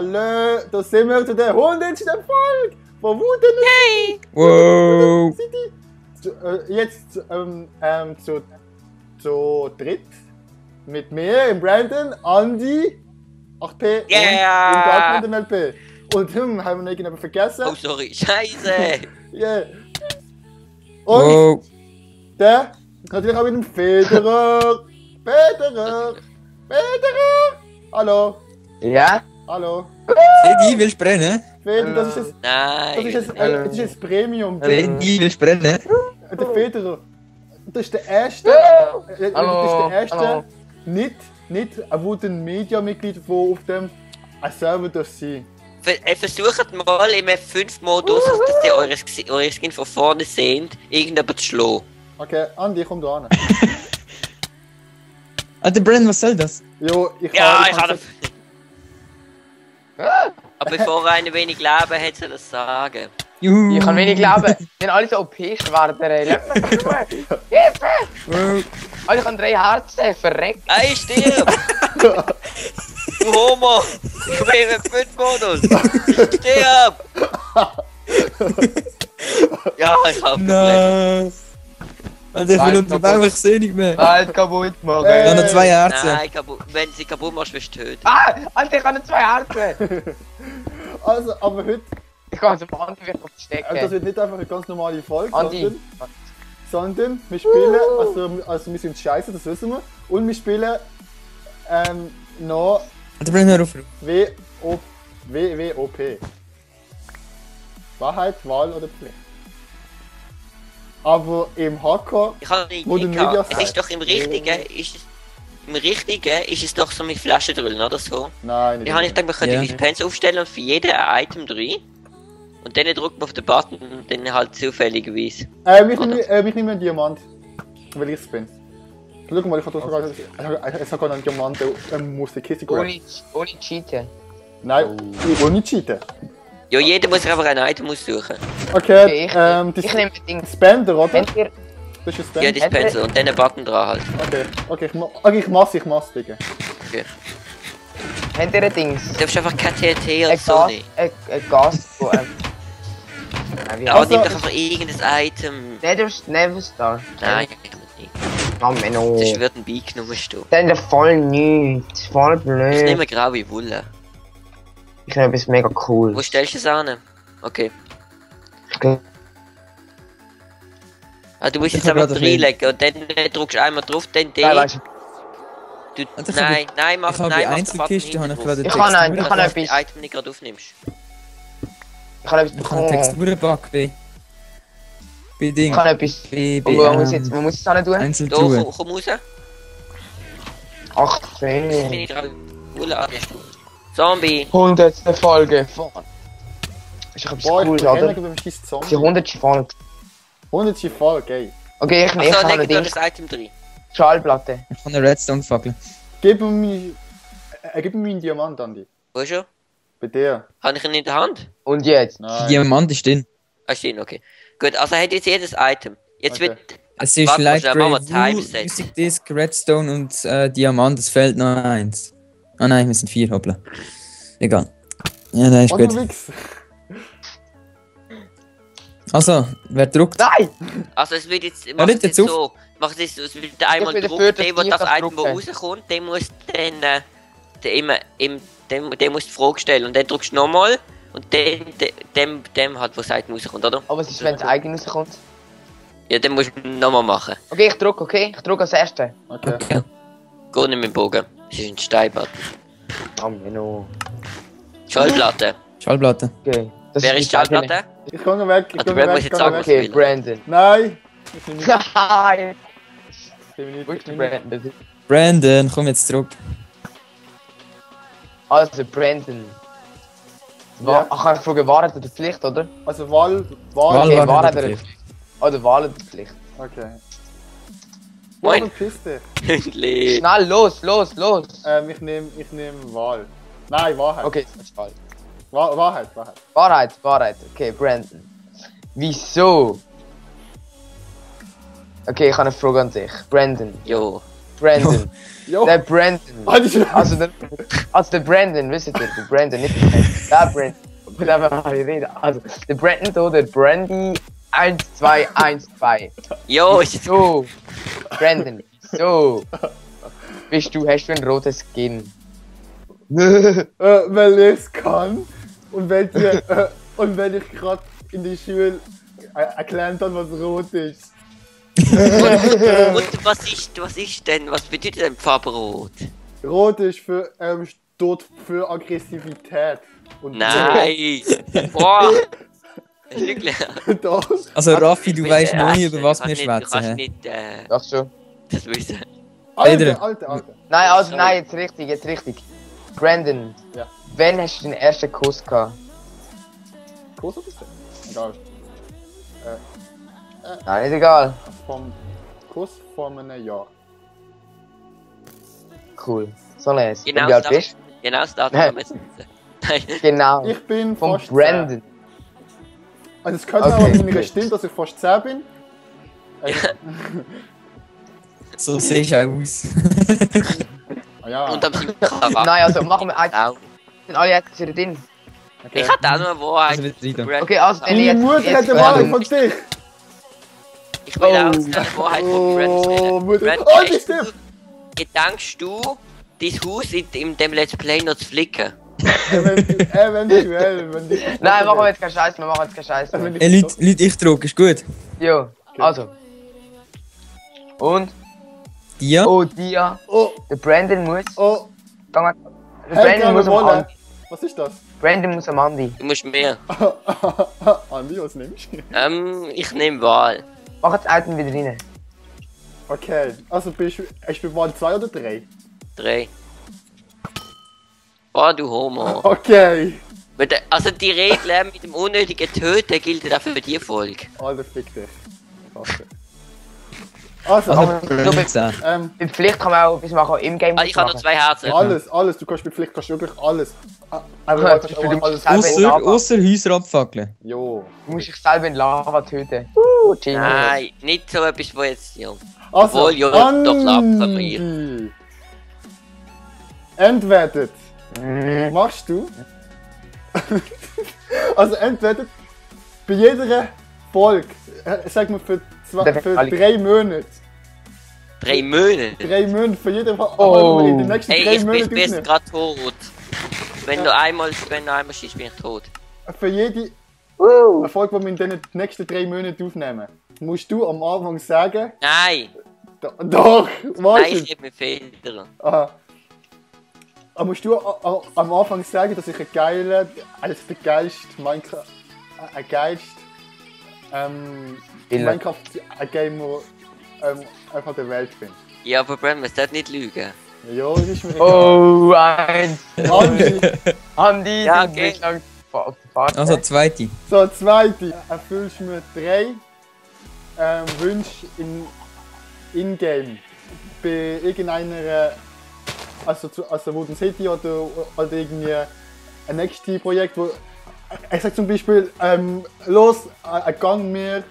Hallo, da sind wir zu der 100. Folge von Wut. Hey! Wow! Jetzt zu dritt mit mir, im Brandon, Andi, 8P Yeah! und Dark mit dem LP. Und haben wir noch irgendjemanden vergessen. Oh, sorry, Scheiße! Yeah. Und Wow! der natürlich auch mit dem Federer. Federer! Hallo! Ja? Hallo! Freddy, willst du brennen? Federer, das ist Nein! jetzt Premium. Freddy, willst du brennen? Der Federer. Das ist der erste. Hallo, Das ist der erste. hallo. Nicht ein Wooden Media Mitglied, der auf dem Server darf sein. Versucht mal im F5-Modus, dass ihr eure Skin von vorne seht, irgendjemand zu schlagen. Okay, Andi, komm da an. Alter, Brennan, was soll das? Jo, ich Aber bevor einer wenig Leben hat, soll er das sagen. Juhu! Ich kann wenig glauben. Die sind alle so OP-Schwerter, ey. Lass mich durch. Hilfe! Wow! Alter, ich kann 3 Herzen, verreckt. Hey, stirb! Du Homo! Ich bin im F5-Modus! Stirb! Ja, ich hab Nein! Alter, ich will unter dem Baum, ich seh nicht mehr. Halt kaputt machen. Ich habe noch 2 Herzen. Nein, wenn sie kaputt machst, wirst du töten. Ah! Alter, ich habe noch 2 Herzen. Also, aber heute, Ich kann so am Andi wirklich das stecken. wird nicht einfach eine ganz normale Folge, Andi. sondern wir spielen, also wir sind scheiße, das wissen wir, und wir spielen noch Alter, Brennan, hör auf. WWOP. Wahrheit, Wahl oder Pflicht. Aber im Hardcore, Ich habe eine Wo Idee der gehabt. Media Es sagt. ist doch im Richtigen ist es doch so mit Flaschen drin, oder so? nein, Ich habe nicht gedacht, wir können Ja. Dispenser aufstellen und für jeden ein Item drin. Und dann drückt man auf den Button und dann halt zufälligerweise. ich nehme einen Diamant, weil ich es bin. Schau mal, ich habe sogar einen Diamant, der muss die Kiste gehen. Ohne Cheaten. Nein, ohne Cheaten. Ja, jeder muss sich einfach ein Item aussuchen. Okay, Ich nehme das Ding. Spender, oder? Kennt ihr? Das ist Ja, ein Spender. Dispenser und dann einen Button dran halt. Okay, ich mach's, Digga. Okay. Kennt ihr ein Dings? Du darfst einfach kein TNT oder Ein so Gas. nehmen. Ein Gas. Wie Aber heißt nimm Also- doch einfach irgendein Item. Neverstar. Nein, kann man nicht. Oh Menno. Sonst wird ein Bike genommen stehen. Dann der voll nichts. Voll Ich blöd. nehme graue Wolle. Ich nehme etwas mega cool. Wo stellst du es an? Okay. Ah, du musst Ich jetzt hab einfach grad ein reinlegen und dann drückst du einmal drauf, dann D. Ja, weißt du, Du, Alter, nein, mach Ich habe die mach den Button Einzelkiste, habe ich hinten gerade drauf. Ich kann ein- Textur- ich kann Dass du etwas- das Item nicht gerade aufnimmst. ich habe Ich etwas habe einen bekommen. Texturenbug bei Ding. Ich habe etwas. Bei Und wo muss ich jetzt da nicht tun? Da, Einzeltruhe. komm raus. Ach, Ich bin schön. nicht graue Wolle an. Zombie. 100. Folge von. Ist doch etwas Boah, ich Cooles, bin oder? beim scheiß Die Zombie. 100. Folge. 100. Folge, geil. Okay, ich Achso, habe leg ein da Ding. das Item drin. Schallplatte. Ich habe eine Redstone-Fackel. Gib mir meinen Diamant, Andi. Wo schon? Bei dir. Habe ich ihn in der Hand? Und jetzt? Nein. Diamant ist drin. Ah, stehen, okay. Gut, also er hat jetzt jedes Item. Jetzt Okay. wird. Es ist Warte mal Light schnell, Grey machen wir Wool, Timeset. Music Disc, Redstone und Diamant. Es fehlt noch eins. Ah nein, wir sind 4, hoppla. Egal. Ja, nein, ist Oh, gut. du Wichs. Also, wer druckt? Nein! Also es wird jetzt. nicht Mach es jetzt jetzt so. Mach es jetzt so. Es wird einmal will drucken. dafür, Der, dass wo ich das das Item, wo drucke. rauskommt, der muss dann. Der muss die Frage stellen. Und dann drückst du nochmal. Und dann dem halt, wo das Item rauskommt, oder? Aber was ist, wenn es eigen rauskommt? Ja, dann musst du nochmal machen. Okay, ich drücke, okay? Ich drücke als Erste. Okay. Okay. Geh nicht mit dem Bogen. Es ist ein Steinbad. Oh, Menno. Schallplatte. Schallplatte. Okay. Das Wer ist die Schallplatte? Ich kann noch weg. Ah, du musst jetzt sagen, was Okay, will. Brandon. Nein. Ich nehme nicht. Haha, Ich nehme nicht. wo ist der Brandon? Brandon, komm jetzt zurück. Also, Brandon. Ja. Ach, kann ich fragen, Wahrheit oder Pflicht, oder? Also Wahl. Wahl. Okay, Wahrheit Wahrheit oder oder Pflicht? Pflicht? Oder Wahl oder Pflicht? Okay. Moin. Oh, Piste. Endlich. Schnell, los! Ich nehme Wahl. Nein, Wahrheit. Okay, das ist falsch. Wahrheit. Wahrheit. Okay, Brandon. Wieso? Okay, ich habe eine Frage an dich. Brandon, Jo. Brandon. Jo. Der Brandon. Alter, Also der Brandon, wisst ihr, der Brandon, nicht der Brandon. Mit einfach mal reden. Also, der Brandon so, der Brandy 1212. Jo, ist So, Brandon, so. Hast du ein rotes Skin? weil ich es kann und weil ich gerade in der Schule erklärt habe, was rot ist. Und was ist denn? Was bedeutet denn Farbrot? Rot ist steht für Aggressivität. Und Nein! Boah! Ist wirklich. Doch. Also Raffi, du weißt noch nicht, über was Du wir kannst schwätzen. nicht Ach so. das wissen. Alter. Nein, also nein, jetzt richtig. Brandon, Ja. wann hast du den ersten Kuss gehabt? Kuss oder so? Egal. Nein, nicht egal. Vom Kuss vor einem Jahr. Cool. So nice. Genau Und wie alt das- bist Genau das Datum Nein. haben wir jetzt nicht. Nein. du? Genau. Ich bin Von fast Brandon. 10. Also es könnte Okay, auch an meiner gut. Stimme, dass ich fast 10 bin. So sehe ich aus. Ja. Und am 7. Charakter. Nein, also machen wir jetzt. Auch. Sind alle jetzt wieder drin? Okay. Ich hatte auch noch eine Wahrheit. Also wird weiter. Brand- Okay, also dann Meine jetzt. Mutter jetzt hat eine Wahrheit Brandon. von dich. Ich will auch Oh. zu einer Wahrheit von Brand Oh, reden. Mutter. Brand, Oh, die hast Stimme. gedankst du, dein Haus in dem Let's Play noch zu flicken? Eventuell, wenn die. Nein, machen wir jetzt keinen Scheiß mehr, machen wir jetzt keinen Scheiß mehr. Leute, ich druck, ist gut. Jo, also. Und? Dia? Oh, Dia. Oh, Der Brandon muss. oh. Der Hey, Brandon muss am Wolle. Andi. Was ist das? Brandon muss am Andi. Du musst mehr. Andi, was nimmst du? Ich nehme Wahl. Mach jetzt Item wieder rein. Okay, also bist du bei Wahl 2 oder 3? 3. Oh, du Homo. Okay. Also die Regel mit dem unnötigen Töten gilt auch für die Folge. Alter, fick dich. Warte. Also, Aber so bei, 15. bei Pflicht kann man auch etwas machen, im Game. Ah, ich habe noch 2 Herzen. alles. Du kannst bei Pflicht kannst du wirklich alles. Aber Ja, du kannst zum Beispiel, auch alles. du musst selber- Ausser Häuser abfackeln. Jo. Du musst dich selber in Lava töten. Genius. Nein, nicht so etwas, wo jetzt, ja. Also, Obwohl, ja, doch, klar, von mir. Andi. Entwertet. Mhm. Machst du? Also entwertet bei jeder Folge, sag mal für 3 Monate. 3 Monate. 3 Monate für jede Folge. Oh. Aber in den nächsten Hey, 3 ich bin Monaten jetzt aufnehmen. gerade tot. Wenn du einmal schießt, bin ich tot. Für jede Folge, die wir in den nächsten 3 Monaten aufnehmen, musst du am Anfang sagen, Nein, doch, nein, weißt ich du? gebe mir Fehler. Aha. Aber musst du am Anfang sagen, dass ich der geilste Minecraft, Spieler. Minecraft-Gamer einfach der Welt bin. Ja, aber Brand, man sollte nicht lügen. Ja, das ist mir egal. Oh, 1. Andi, Andi, Ja, du okay. bist lang auf der Fahrt. Also zweite. so, zweite. Erfüllst mir 3 Wünsche in-game. Bei irgendeiner, also Wooden City oder irgendwie ein nächstes Projekt, wo ich sag zum Beispiel, los, ein Gang mir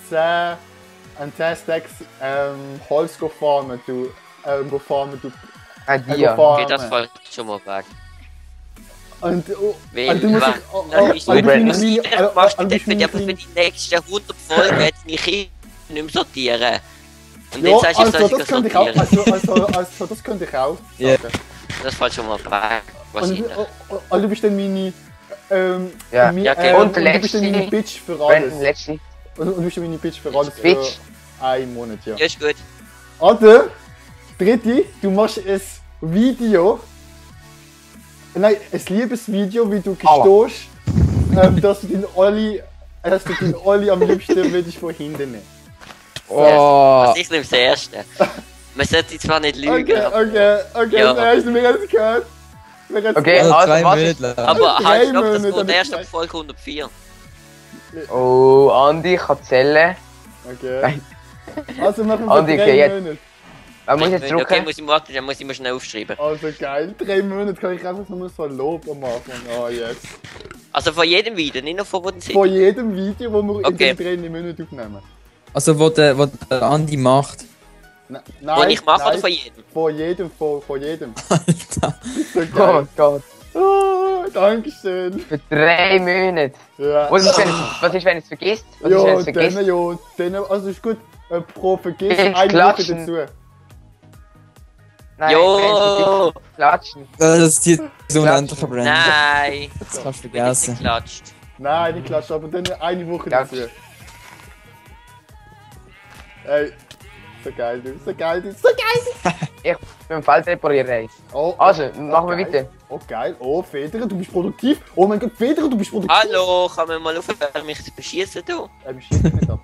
10 Stacks Holz farmen, du farmen, Dia. Okay, das fällt schon mal weg. Und Weil, du musst ich Brandon. machst du das aber für die nächsten 100 Folgen jetzt meine Kinder nicht mehr sortieren. Und ja, jetzt sagst du, also dass das ich könnte ich auch, sortieren. also das könnte ich auch Ja. sagen. Das fällt schon mal weg, Und wahrscheinlich. du bist dann meine, Ja. mi- Ja, okay. und Und du bist dann meine letzte- Bitch für Brandon, alles. letztlich. Und du bist dann meine Bitch für alles Bitch? für einen Monat, ja. Ja, ist gut. Oder, dritte, du machst ein Video, nein, ein Liebesvideo, wie du gestehst, dass du den Olli am liebsten würdest von hinten nehmen. Oh. Also ich nehme das erste. Man sollte zwar nicht lügen, Okay, Ja. das hast du mir jetzt gehört. Okay, Also also 2 was Monate ist... lang. aber 3 halt, stopp, das Monate kommt erst ab damit Folge 104. Oh, Andi kann zählen. Okay. Nein. Also machen wir Andi, 3 okay, jetzt. Monate. Man muss jetzt Okay, drücken. muss ich warten, dann muss ich mir schnell aufschreiben. Also geil, 3 Monate kann ich einfach nur so Lob am Anfang. Oh yes. Also von jedem Video, nicht nur von Wooden City. Von jedem Video, wo wir Okay. in den 3 Monaten aufnehmen. Also, was der Andi macht. Nein, Und ich mache nein, oder von jedem? Von jedem. Alter. So Oh geil. mein Gott. Oh, Dankeschön. Für 3 Monate. Ja. Was ist, wenn es vergisst? Was ist, wenn es vergisst? Also ist gut. Pro Vergiss Ich eine Woche klatschen. dazu. Nein, Jo. wenn es vergisst, klatschen. Das zieht so unendlich Brand. Nein! Das kannst du Bin jetzt vergessen. geklatscht. Nein, nicht klatschen, aber dann eine Woche Klatschen. dazu. Ey, so geil, du. So geil, du. So geil, du. Ich bin im Feld reparieren. Oh, Also, machen wir geil. weiter. Oh, geil. Oh, Federer, du bist produktiv. Oh mein Gott, Federer, du bist produktiv. Hallo, kann man mal aufhören, mich zu beschießen, du? Ich schieße nicht ab.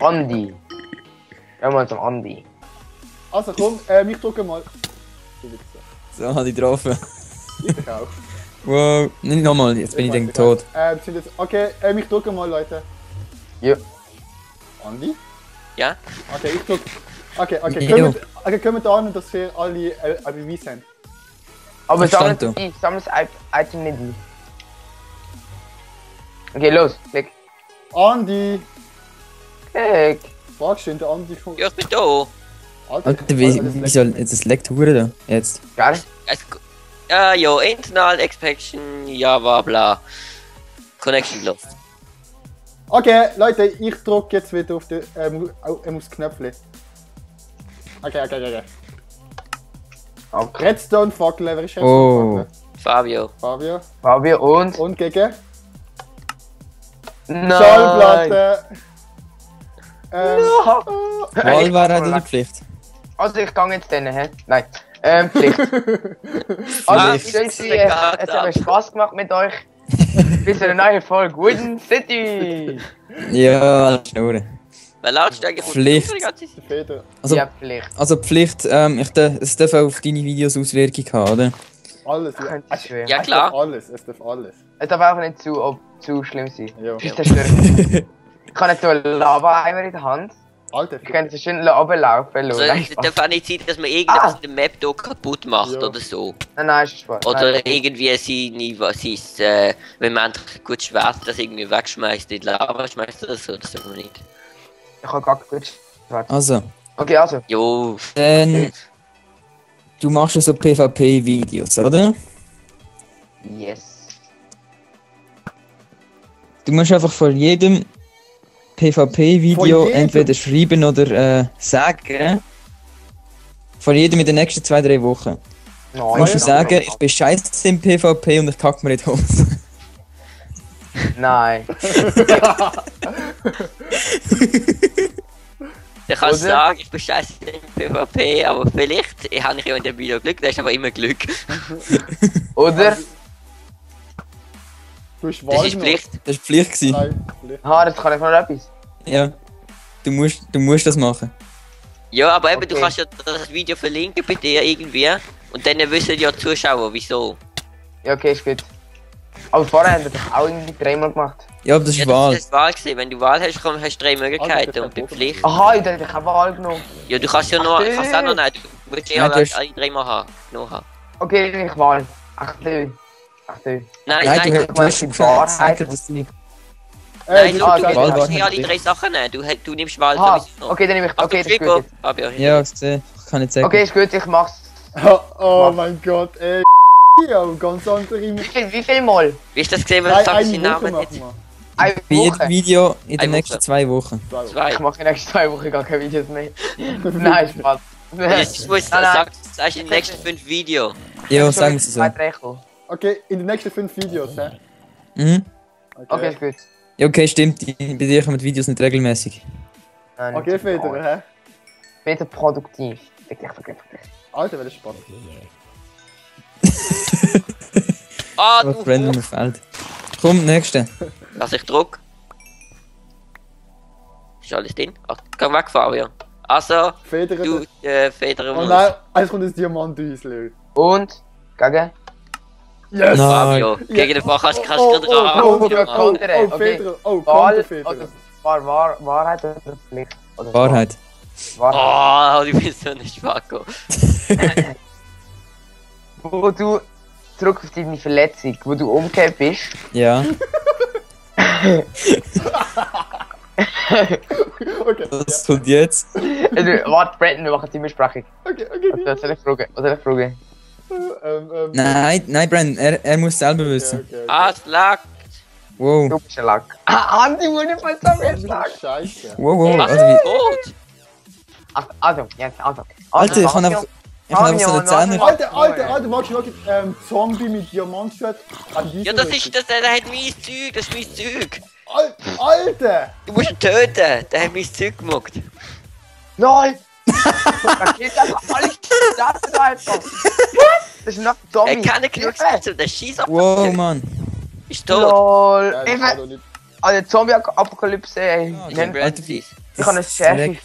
Andi. Gehen wir zum Andi. Also komm, ich drücke mal. So, hat ich getroffen. Ich dich auch. Wow. Nicht nochmal, jetzt bin ich dann tot. Sind jetzt, okay, ich drücke mal, Leute. Ja. Andi? Ja? Okay, ich drücke. Okay, Jo. können wir da an, dass wir alle Beweis haben? Aber Verstand sammle das Item nicht ein. Okay, los. Klick. Andi! Klick. Fragst du, der Andi kommt. Ja, ich bin da. Alter, wie soll jetzt das leckt Hure da? Jetzt. Geil. Ja, Internal Expansion, Java, bla. Connection lost. Okay, Leute, ich drücke jetzt wieder auf den aufs Knöpfchen. Okay. Okay. Redstone Fackel, wer ist Oh. Redstone Fabio. Fackel? Fabio. Fabio und... Und gegen? Nein. Schallplatte! No. Wahlwahrheit oder Pflicht? Also ich gehe jetzt dann, hä? Nein. Pflicht. Also, Chelsea, es hat mir Spaß gemacht mit euch. Bis eine neue Folge Wooden City. Ja, Schnurren. Wer lautst du eigentlich von Pflicht. die ganze Zeit? Der Feder. Also, Ja, Pflicht. also Pflicht, es darf auch auf deine Videos Auswirkungen haben, oder? Alles, ja. Könnte schwer. Ja, Es klar. darf alles, es darf alles. Es darf auch nicht zu schlimm sein. Ja. Sonst zerstört. Ich habe nicht so einen Lava-Eimer in der Hand. Alter, Ich könnte so schön runterlaufen. Also, Nein, es darf auch nicht sein, dass man irgendetwas Ah. in der Map hier kaputt macht Ja. oder so. nein, ist Spaß. Oder Nein. irgendwie wenn man ein gutes Schwert das irgendwie wegschmeißt, in die Lava schmeißt oder so, das darf man nicht. Ich habe gar gut. Warte. Also, Okay, also. Jo, dann. Du machst ja so PvP-Videos, oder? Yes. Du musst einfach vor jedem PvP-Video Vor jedem? entweder schreiben oder sagen. Vor jedem in den nächsten 2-3 Wochen. Nein. Du musst du sagen, ich bin scheiße im PvP und ich kack mir in die Hose. Nein. dann kannst du Oder? sagen, ich bin scheiße im PvP, aber vielleicht habe ich ja in dem Video Glück, das ist aber immer Glück. Oder? du hast Das ist noch. Pflicht. Das war Pflicht. Gewesen. Nein, Pflicht. Ah, das kann ich noch etwas. Ja. Du musst das machen. Ja, aber eben, du Okay. kannst ja das Video verlinken bei dir irgendwie und dann wissen ja die Zuschauer, wieso. Ja, okay, ist gut. Aber vorher haben wir doch auch irgendwie 3-mal gemacht. Ja, aber das Ja, ist das Wahl. ist Wahl gewesen. Wenn du Wahl hast, hast du 3 Möglichkeiten das und bei ist Pflicht. Aha, ich hätte keine Wahl genommen. Ja, du kannst ja noch, Ach, kannst auch noch nicht. Du musst ja Nein, du hast- alle 3 Mal haben. Noch haben. Okay, ich Wahl. Ach du. Nein, Nein, nein, du hast die gesagt, Wahrheit. dass du nicht. nein, du du hast okay. gesagt, kannst Wahl ja alle hat 3 Sachen nehmen. Du nimmst Wahl Aha, sowieso noch. okay, dann nehme ich. Ach, Okay, du das ist gut. Trigger. Jetzt. Fabio, Ja, ich sehe. Ich kann nicht sagen. Okay, ist gut, ich mach's. oh mein Gott, ey. Ja, ganz andere. Wie viel Mal? Wie ist das gesehen, wenn Nein, du sagst, eine deinen Woche Namen machen nicht? wir. Eine Bei jedem Woche. Video in den Eine nächsten Woche. 2 Wochen. 2 Wochen. Zwei. Ich mache in den nächsten 2 Wochen gar keine Videos mehr. Nein, Spaß. Jetzt musst du Nein, nein. sagst in den nächsten 5 Videos. Ja, sagen wir es so. 2, 3 kommen. Okay, in den nächsten 5 Videos, hä? Mhm. Okay, ist gut. Ja, okay, stimmt. Bei dir kommen die Videos nicht regelmäßig. Nein, Okay, nicht so Federer, hä? Peter produktiv. Wirklich. Alter, wäre das spannend. Ah, Was du brennt im Feld. Komm, nächste. Lass ich Druck. Ist alles drin? Ach, komm weg, Fabio. Also, Federer. du, Federer Oh muss. nein, es kommt ein Diamanthäusle. Und? Gegen? Yes! Nein. Fabio, gegen den Fach kannst du gerade oh, dran. Konter, oh, okay. Federer, oh, Wahl Konter Federer. oder Wahrheit oder Pflicht? Oder Wahrheit. Wahrheit. Oh, du bist so ein Spacko. Wo du zurück auf deine Verletzung, wo du umgekehrt bist. Ja. Okay, Was kommt jetzt? Warte, Brandon, wir machen Teambesprechung. Okay. Was soll ich fragen? Was soll ich fragen? Nein, Brandon, er muss selber wissen. Okay. Ah, es lag. Wow. Du bist ein Lack. Andi, muss nicht mal sagen, jetzt Lack. Scheiße. Wow, Was also, ist tot? Also, jetzt, also. Alter, ich kann einfach so eine Zähne. Alter, warte, Zombie mit Diamantschwert. Ja, das der hat mein Zeug, das ist mein Zeug. Alter! Du musst ihn töten, der hat mein Zeug gemacht. Nein! Da geht einfach alles zusammen, Alter! Das ist noch Zombie! Er kann nicht genug zu der Scheiß Wow, Mann. Ist tot. LOL! Ja, das kann doch nicht. Also Zombie-Apokalypse, ey. Ich Ich bin Alter, Brandis. habe eine Schärfe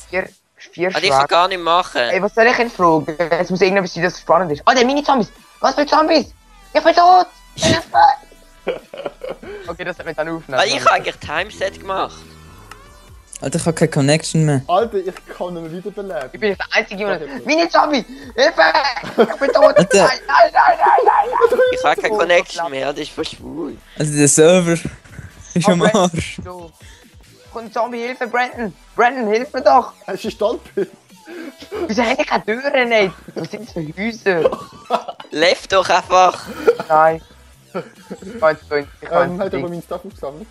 4 Also ich kann Schlag. gar nicht machen. Ey, was soll ich denn fragen? Es muss irgendetwas sein, das spannend ist. Alter, Mini-Zombies! Was für Zombies? Ich bin tot! Hilfe! Okay, das hat mich dann aufnehmen. Weil ich habe eigentlich Timeset gemacht. Alter, ich habe keine Connection mehr. Alter, ich kann ihn wiederbeleben. Ich bin jetzt der einzige Junge. Mini-Zombie! Hilfe! Ich bin tot! Alter. Nein! Ich habe keine Connection mehr, das ist voll schwul. Also der Server ist am Brandon, Arsch. so. Kommt Zombie, Hilfe, Brandon! Brandon, hilf mir doch! Es ist Stolpe. Wieso haben die keine Türen nicht? Was sind das für Häuser? Lev doch einfach. Nein. Ich kann jetzt nicht. Ich kann Hat jetzt aber nicht. meinen Stuff aufgesammelt.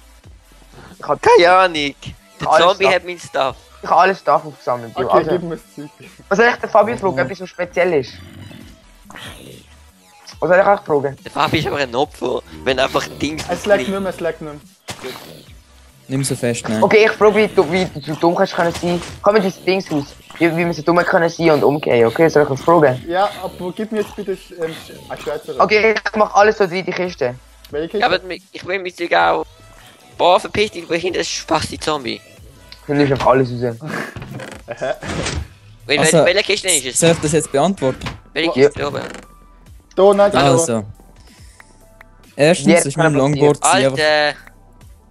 Ich habe Keine Ahnung. Der Alles Zombie da. hat mein Stuff. alles Stuff aufgesammelt. Okay, Also, gib mir das Zeug. was soll ich den Fabio fragen, etwas so speziell ist? Was soll ich euch fragen? Der Fabi ist aber ein Opfer, wenn einfach Dings Es leckt nicht mehr, es leckt nicht mehr. Nimm so fest, nein. Okay, ich frage, wie du so dumm kannst können sein. Komm mit dein Dings aus. Wie wir so dumm können sein und umgehen, okay? Soll ich euch fragen? Ja, aber gib mir jetzt bitte ein Schweizer. Okay, ich mach alles so in die Kiste. Welche? Ja, aber ich will mich Zeug auch. Boah, verpiss dich, wohin das Spasti-Zombie. Du nimmst einfach alles raus. Also, Welche Kiste ist es? Soll ich das jetzt beantworten? Welche Kiste da oben? Da, nein, da. Also. Erstens Jetzt ist kann mein er Longboard gewesen, aber Alter.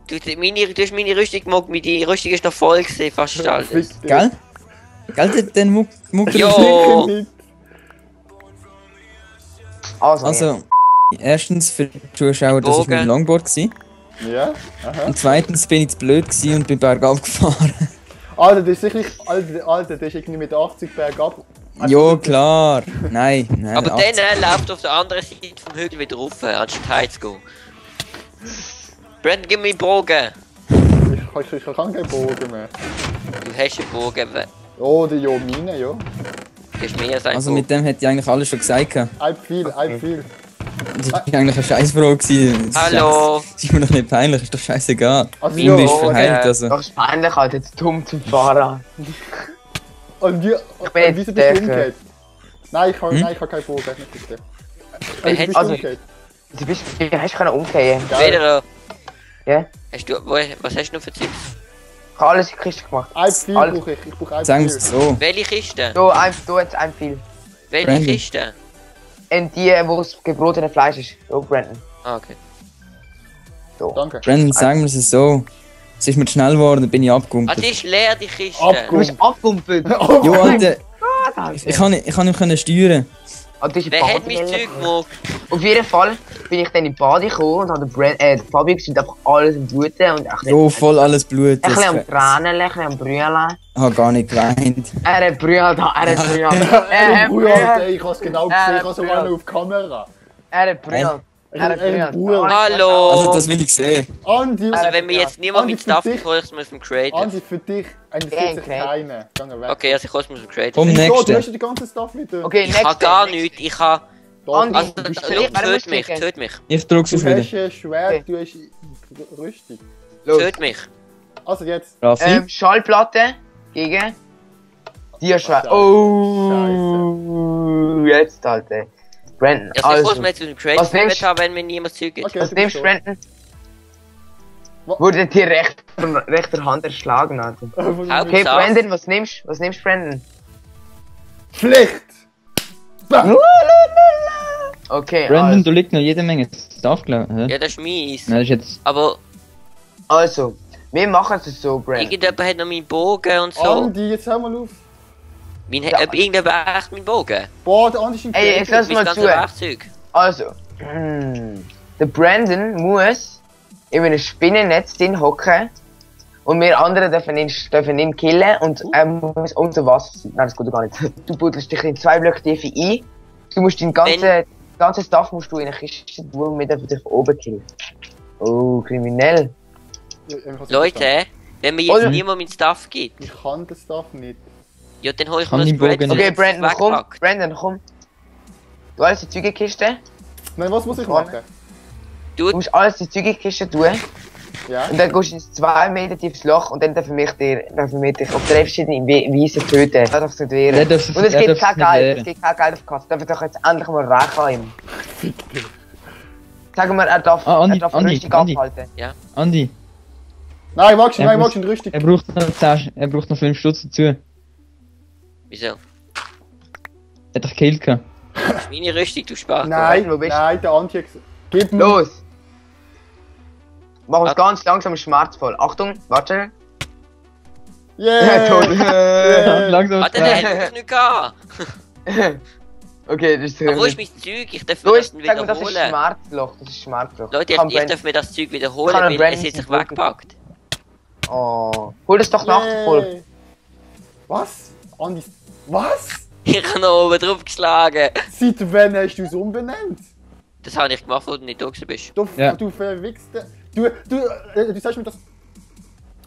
Du hast meine Rüstung gemacht, die Rüstung ist noch voll gewesen, fast alles. Fick dich. Gell? Gell, den Mucker. Jo. Nicht. Also, erstens für die Zuschauer, das war mein Longboard gewesen. Ja, aha. Und zweitens bin ich zu blöd gewesen und bin bergab gefahren. Alter, das ist sicherlich. Alter, der ist irgendwie mit 80 bergab. Jo, klar. Nein. Aber 80. dann läuft auf der anderen Seite vom Hügel wieder rauf, anstatt heimzugehen. Brandon, gib mir einen Bogen. Ich kann keinen Bogen mehr. Du hast einen Bogen, Oh, die Jomine, ja. du hast mehr als einen Also Bogen. mit dem hätte ich eigentlich alles schon gesagt. gehabt. Ein viel. Das war eigentlich eine Scheißfrage gewesen. Hallo. Das ist mir doch nicht peinlich, ist doch scheißegal. Also, Ihm ist ja, verheilt, also. Das ist peinlich, halt jetzt dumm zum Fahren. Und wie, bin jetzt wieso bist du stärker. umgekehrt? Nein, ich kann keinen Bogen, nicht bitte. Wer Du hat- bist also- umgekehrt. Du bist, wie hast du können umgehen? Geil. Wieder. Ja? Hast du, was hast du noch für Zeug? Ich habe alles in die Kiste gemacht. Ein viel Alles. brauche ich. Ich brauche ein Sagen wir viel. es so. Welche Kiste? Du jetzt ein viel. Welche Brandon. Kiste? Und die, wo das gebrotene Fleisch ist. Oh, Brandon. Ah, okay. Danke. Brandon, sagen wir es so. Es ist mir zu schnell geworden, dann bin ich Ah, abgegumpelt. die ist leer, die Kiste. Du bist abgumpelt. Jo, Alter, ich kann nicht können steuern. Wer hat mein Zeug gemacht? Auf jeden Fall bin ich dann in die Bade gekommen und habe den Fabio gesehen, einfach alles im Bluten und ein Jo, voll alles Blut. bisschen Das- am Tränen, ein bisschen am Brüllen. Ich habe gar nicht geweint. Er hat brüllt, er hat brüllt. Bruder, Er ich hab's genau gesehen, ich hab's sogar noch auf Kamera. hat brüllt. Er hat brüllt. Hallo. Also das will ich sehen. Andi, Also wenn mir jetzt niemand Andi, mit Stuff für dich- hole ich es mir aus dem Creative. Andi, für dich interessiert sich keiner. Geh weg. Okay, also ich hole es mir aus dem Creative. Komm, Wieso? Du nächste. hast ja die ganze Stuff wieder. Okay, Ich habe gar nichts, ich habe... Da, Andi, Also, du, bist du schau, nicht- wer muss töt mich, klicken? töt mich, Ich drück's du auf wieder. hast ein Schwert, du hast Rüstung. töt mich. Also jetzt. Raffi? Schallplatte gegen Tierschwert. Scheiße. Oh, jetzt Alter. Brandon, Also ich muss also. mir jetzt aus dem Was Creative nimmst mit haben, wenn mir niemand Zeug gibt. Okay, Was du nimmst bist du, tot. Brandon? Wa- Wurde dir von rechter Hand erschlagen, Alter. Okay, Saß. Brandon, was nimmst du, Brandon? Pflicht! Okay, Brandon, du liegt noch jede Menge Stuff, glaube ich. Ja, das ist mies. Nein, das ist jetzt... Aber also, wir machen es so, Brandon. irgendjemand hat noch meinen Bogen und so. Andi, jetzt hör mal auf. Ob irgendjemand echt meinen Bogen? Boah, der Andi ist ein Ey, jetzt lass Mein mal ganzes zu. Werkzeug. Also, der Brandon muss in einem Spinnennetz drin hocken Und wir anderen dürfen ihn killen und er muss unter Wasser sein. Nein, das geht gar nicht. Du buddelst dich in 2 Blöcke Tiefe ein. Du musst dein ganzen Stuff musst du in eine Kiste tun und wir dürfen dich von oben killen. Oh, kriminell. Ja, ich hab's nicht Leute, verstanden. wenn mir jetzt niemand meinen Stuff gibt, Ich kann das Stuff nicht. ja, dann hol ich Kann mir die das Bread, Bogen das Okay, jetzt Brandon, komm. weggepackt. Brandon, komm. Du alles in die Zeugekiste. Nein, was muss ich Vorne. machen? Du musst alles in die Zeugekiste tun. Ja? Und dann gehst du ins 2 Meter tiefes Loch und dann dürfen wir dich auf 3 verschiedene Weisen töten. Das darfst du nicht wehren. Der darf sich- Und es der gibt darf kein sich nicht Geld, wehren. es gibt kein Geld auf Kasse. Darf doch jetzt endlich mal rächen an ihm. Sagen wir, er darf Andi, Rüstung Andi. abhalten. Andi, Nein, magst du, Er nein, muss- magst du in Rüstung? er braucht noch 5 Stutz dazu. Wieso? Er hat dich gekillt gehabt. Das ist meine Rüstung, du Spaß. Nein, wo bist du? nein, der Anti hat gesagt. Gib mir. Los! Mach uns Ah. ganz langsam schmerzvoll. Achtung, warte. Yeah! Tot. Langsam. Warte, der hätte mich nicht gehabt. Okay, das ist Aber wo ist mein Zeug? Ich darf mir Los, das sag mir, das ist wiederholen. Schmerzloch. Das ist Schmerzloch. Leute, Kann ich Brandon- darf mir das Zeug wiederholen, Kann weil Brandon es jetzt sich nicht weggepackt. Oh. Hol das doch nach der Folge. Yeah. Was? Andi, was? Ich habe noch oben drauf geschlagen. Seit wann hast du es umbenannt? Das habe ich gemacht, wo du nicht da gewesen bist. Du, Ja. du verwichste. Du sagst mir das.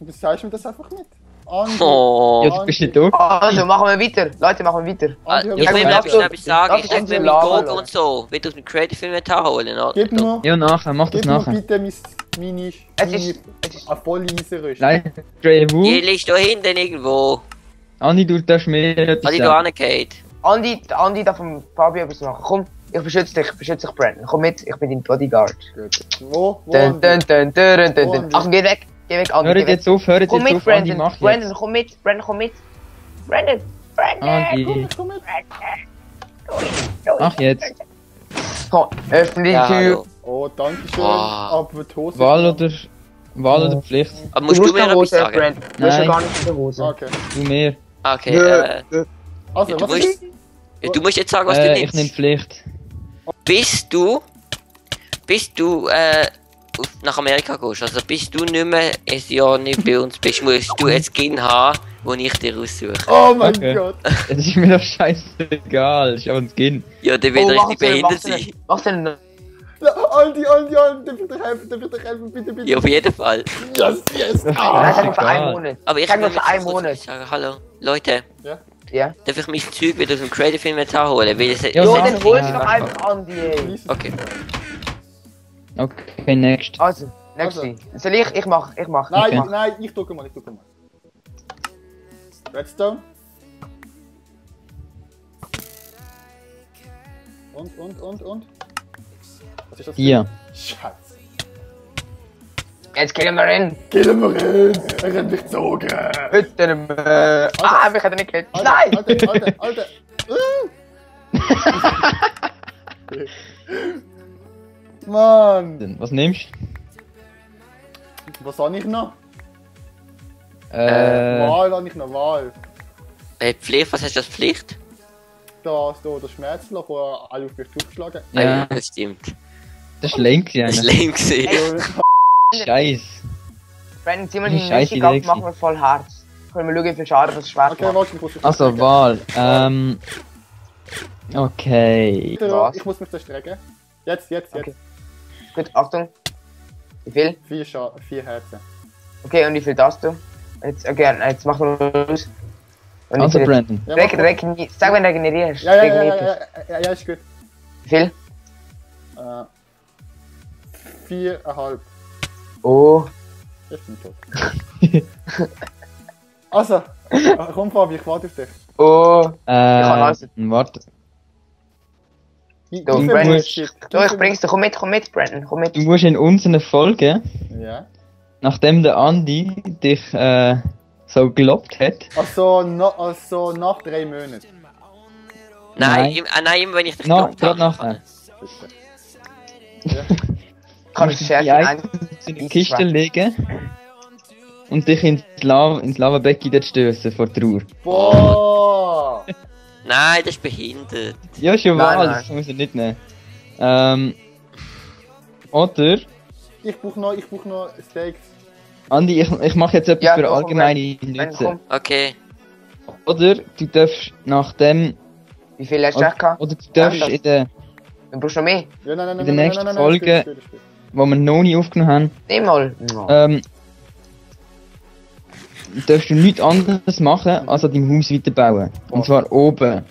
Du sagst mir das einfach nicht. Andi. Oh. Ja, du bist nicht da. Also, machen wir weiter. Leute, machen wir weiter. Andi, Ich hör will mir mir auf. etwas sagen. darf Ich ich darf uns mir in mit Lava Gogo lassen? und so, wie du aus dem Creative Film holen, oder? Gib mir, Ja, nachher, mach das gib mir nachher. bitte meine Es ist. volle Eisenrüstung. Nein, Dre, wo? Die liegt da hinten irgendwo. Andi, du darfst mehr etwas Habe ich da sagen. angehört. Andi darf vom Fabio etwas machen. Komm, ich beschütze dich, Brandon. Komm mit, ich bin dein Bodyguard. Gut. Wo? Dun, dun, dun, dun, dun, dun. Andi? Achtung, geh weg, Andi. Hört Geh weg. jetzt auf, hört Komm jetzt mit, auf, Andi, Brandon. mach Brandon, jetzt. komm mit. Brandon. Brandon. Andi, Komm mit. mach jetzt. Komm, öffne die Ja, Tür. hallo. Oh, danke schön. Ah. Aber die Hose. Wahl oder Pflicht? Aber musst du mir keine etwas Hose, sagen? Brandon. Du hast ja Nein. gar nicht in der Hose. Okay. Du mehr. Okay, Also, du was musst, ist? du musst jetzt sagen, was du Ich nimmst. nehm Pflicht. Bis du nach Amerika gehst, also bis du nicht mehr ein Jahr nicht bei uns bist, musst du ein Skin haben, wo ich dir aussuche. Oh mein Okay. Gott. Es ist mir doch scheißegal, ich hab ein Skin. Ja, der will richtig behindert sein. Mach den. Andi, darf ich dir helfen, bitte, bitte. Ja, auf jeden Fall. Yes, yes. Nein, Ah. sag nur für einen egal. Monat. Aber ich Sag nur will für jetzt einen kurz Monat. etwas sagen. Hallo, Leute, Ja. darf ich mein Zeug wieder aus dem Creative Film holen? Weil es Ja, Jo, mach. dann holst du doch einfach Andi, ey. Please. Okay. Okay, next. Also, nächste. Soll ich? Ich mach. Nein, Okay. nein, ich drücke mal. Redstone. Und? Was ist das? Hier. Schatz. Jetzt killen wir ihn. Killen wir ihn! Er rennt mich gezogen! Bitte. Mich hat er nicht gekillt. Nein! Alter! Mann! Was nimmst Was habe ich noch? du? Wahl habe ich noch, Wahl. Pflicht, was heißt das Pflicht? Das Schmerzloch, wo alle auf mich draufgeschlagen Ja, Das stimmt. das ist lame Das ist gewesen. lame gewesen. haben. Scheiß. Brandon, zieh mal Die die scheiß Rüstung ab, Idee machen wir voll Herz. Können wir schauen, wie viel Schaden das Schwert Okay, macht. warte, ich muss mich Also, strecken. Wahl. Okay. Was? Ich muss mich strecken. Jetzt. Okay. Gut, Achtung. Wie viel? 4 Herzen. Okay, und wie viel darfst du? Jetzt, okay, jetzt mach nur los. Und Also, wie viel? Brandon. Ja, mach mal. Sag, wenn du regenerierst. Ja, Regeneriert. ist gut. Wie viel? 4,5. Oh. Ich bin tot. Also, komm Fabi, ich warte auf dich. Oh. kann alles. Warte. Wie Du, viel Brandon. musst du- So, ich bring's dir. Komm mit, Brandon. Komm mit. Du musst in unseren Folgen, Ja. nachdem der Andi dich so gelobt hat, Also nach 3 Monaten. Nein, nein, immer wenn ich dich no, gelobt gerade habe. nachher, Kannst du die schärfen Eisen in die Kiste legen und dich ins Lavabecken dort stößen vor Trauer. Boah! Nein, das ist behindert. Ja, schon Nein, mal, nein. das muss ich nicht nehmen. Oder Ich brauch noch Steaks. Andi, ich mache jetzt etwas Ja, für komm, allgemeine Wenn Nütze. komm. Okay. Oder du darfst nach dem... Wie viel hast du echt gehabt? Oder du darfst Ja, in der, Dann brauchst du noch mehr. Ja, nein, in der nächsten ist gut, Folge, ist gut, ist gut. wo wir noch nie aufgenommen haben, Nimm mal. darfst du nichts anderes machen, als an deinem Haus weiterbauen. Und zwar oben.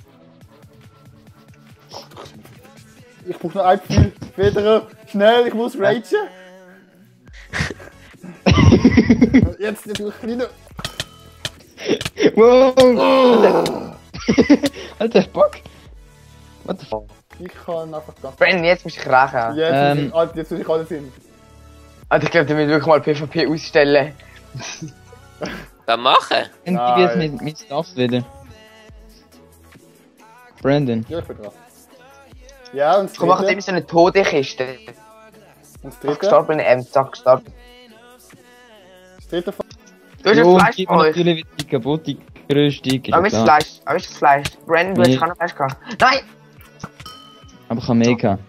Ich brauch noch ein Pfeil. Federer, schnell, ich muss ragen. Jetzt natürlich kleiner. Wow! Alter, Bock! What the fuck? Ich kann einfach ganz. Brandon, jetzt musst du dich rächen. Alter, jetzt will ich alles hin. Alter, ich glaube, du musst wirklich mal PvP ausstellen. Was machen? Und gib jetzt mit Stuff wieder. Brandon. Ja, ich bin dran. Ja, und das Komm, mach jetzt dritte. immer so eine Todekiste. Und das Ach, dritte. gestorben, zack, gestorben. Das dritte. Du hast Jo, ein und Fleisch gib bei mir euch. natürlich wieder die kaputte Rüstung. ist Aber ja ist das klar. Fleisch? Aber ist das Fleisch? Brandon, du hast Nee. kein Fleisch gehabt. Nein! Aber ich habe mehr gehabt.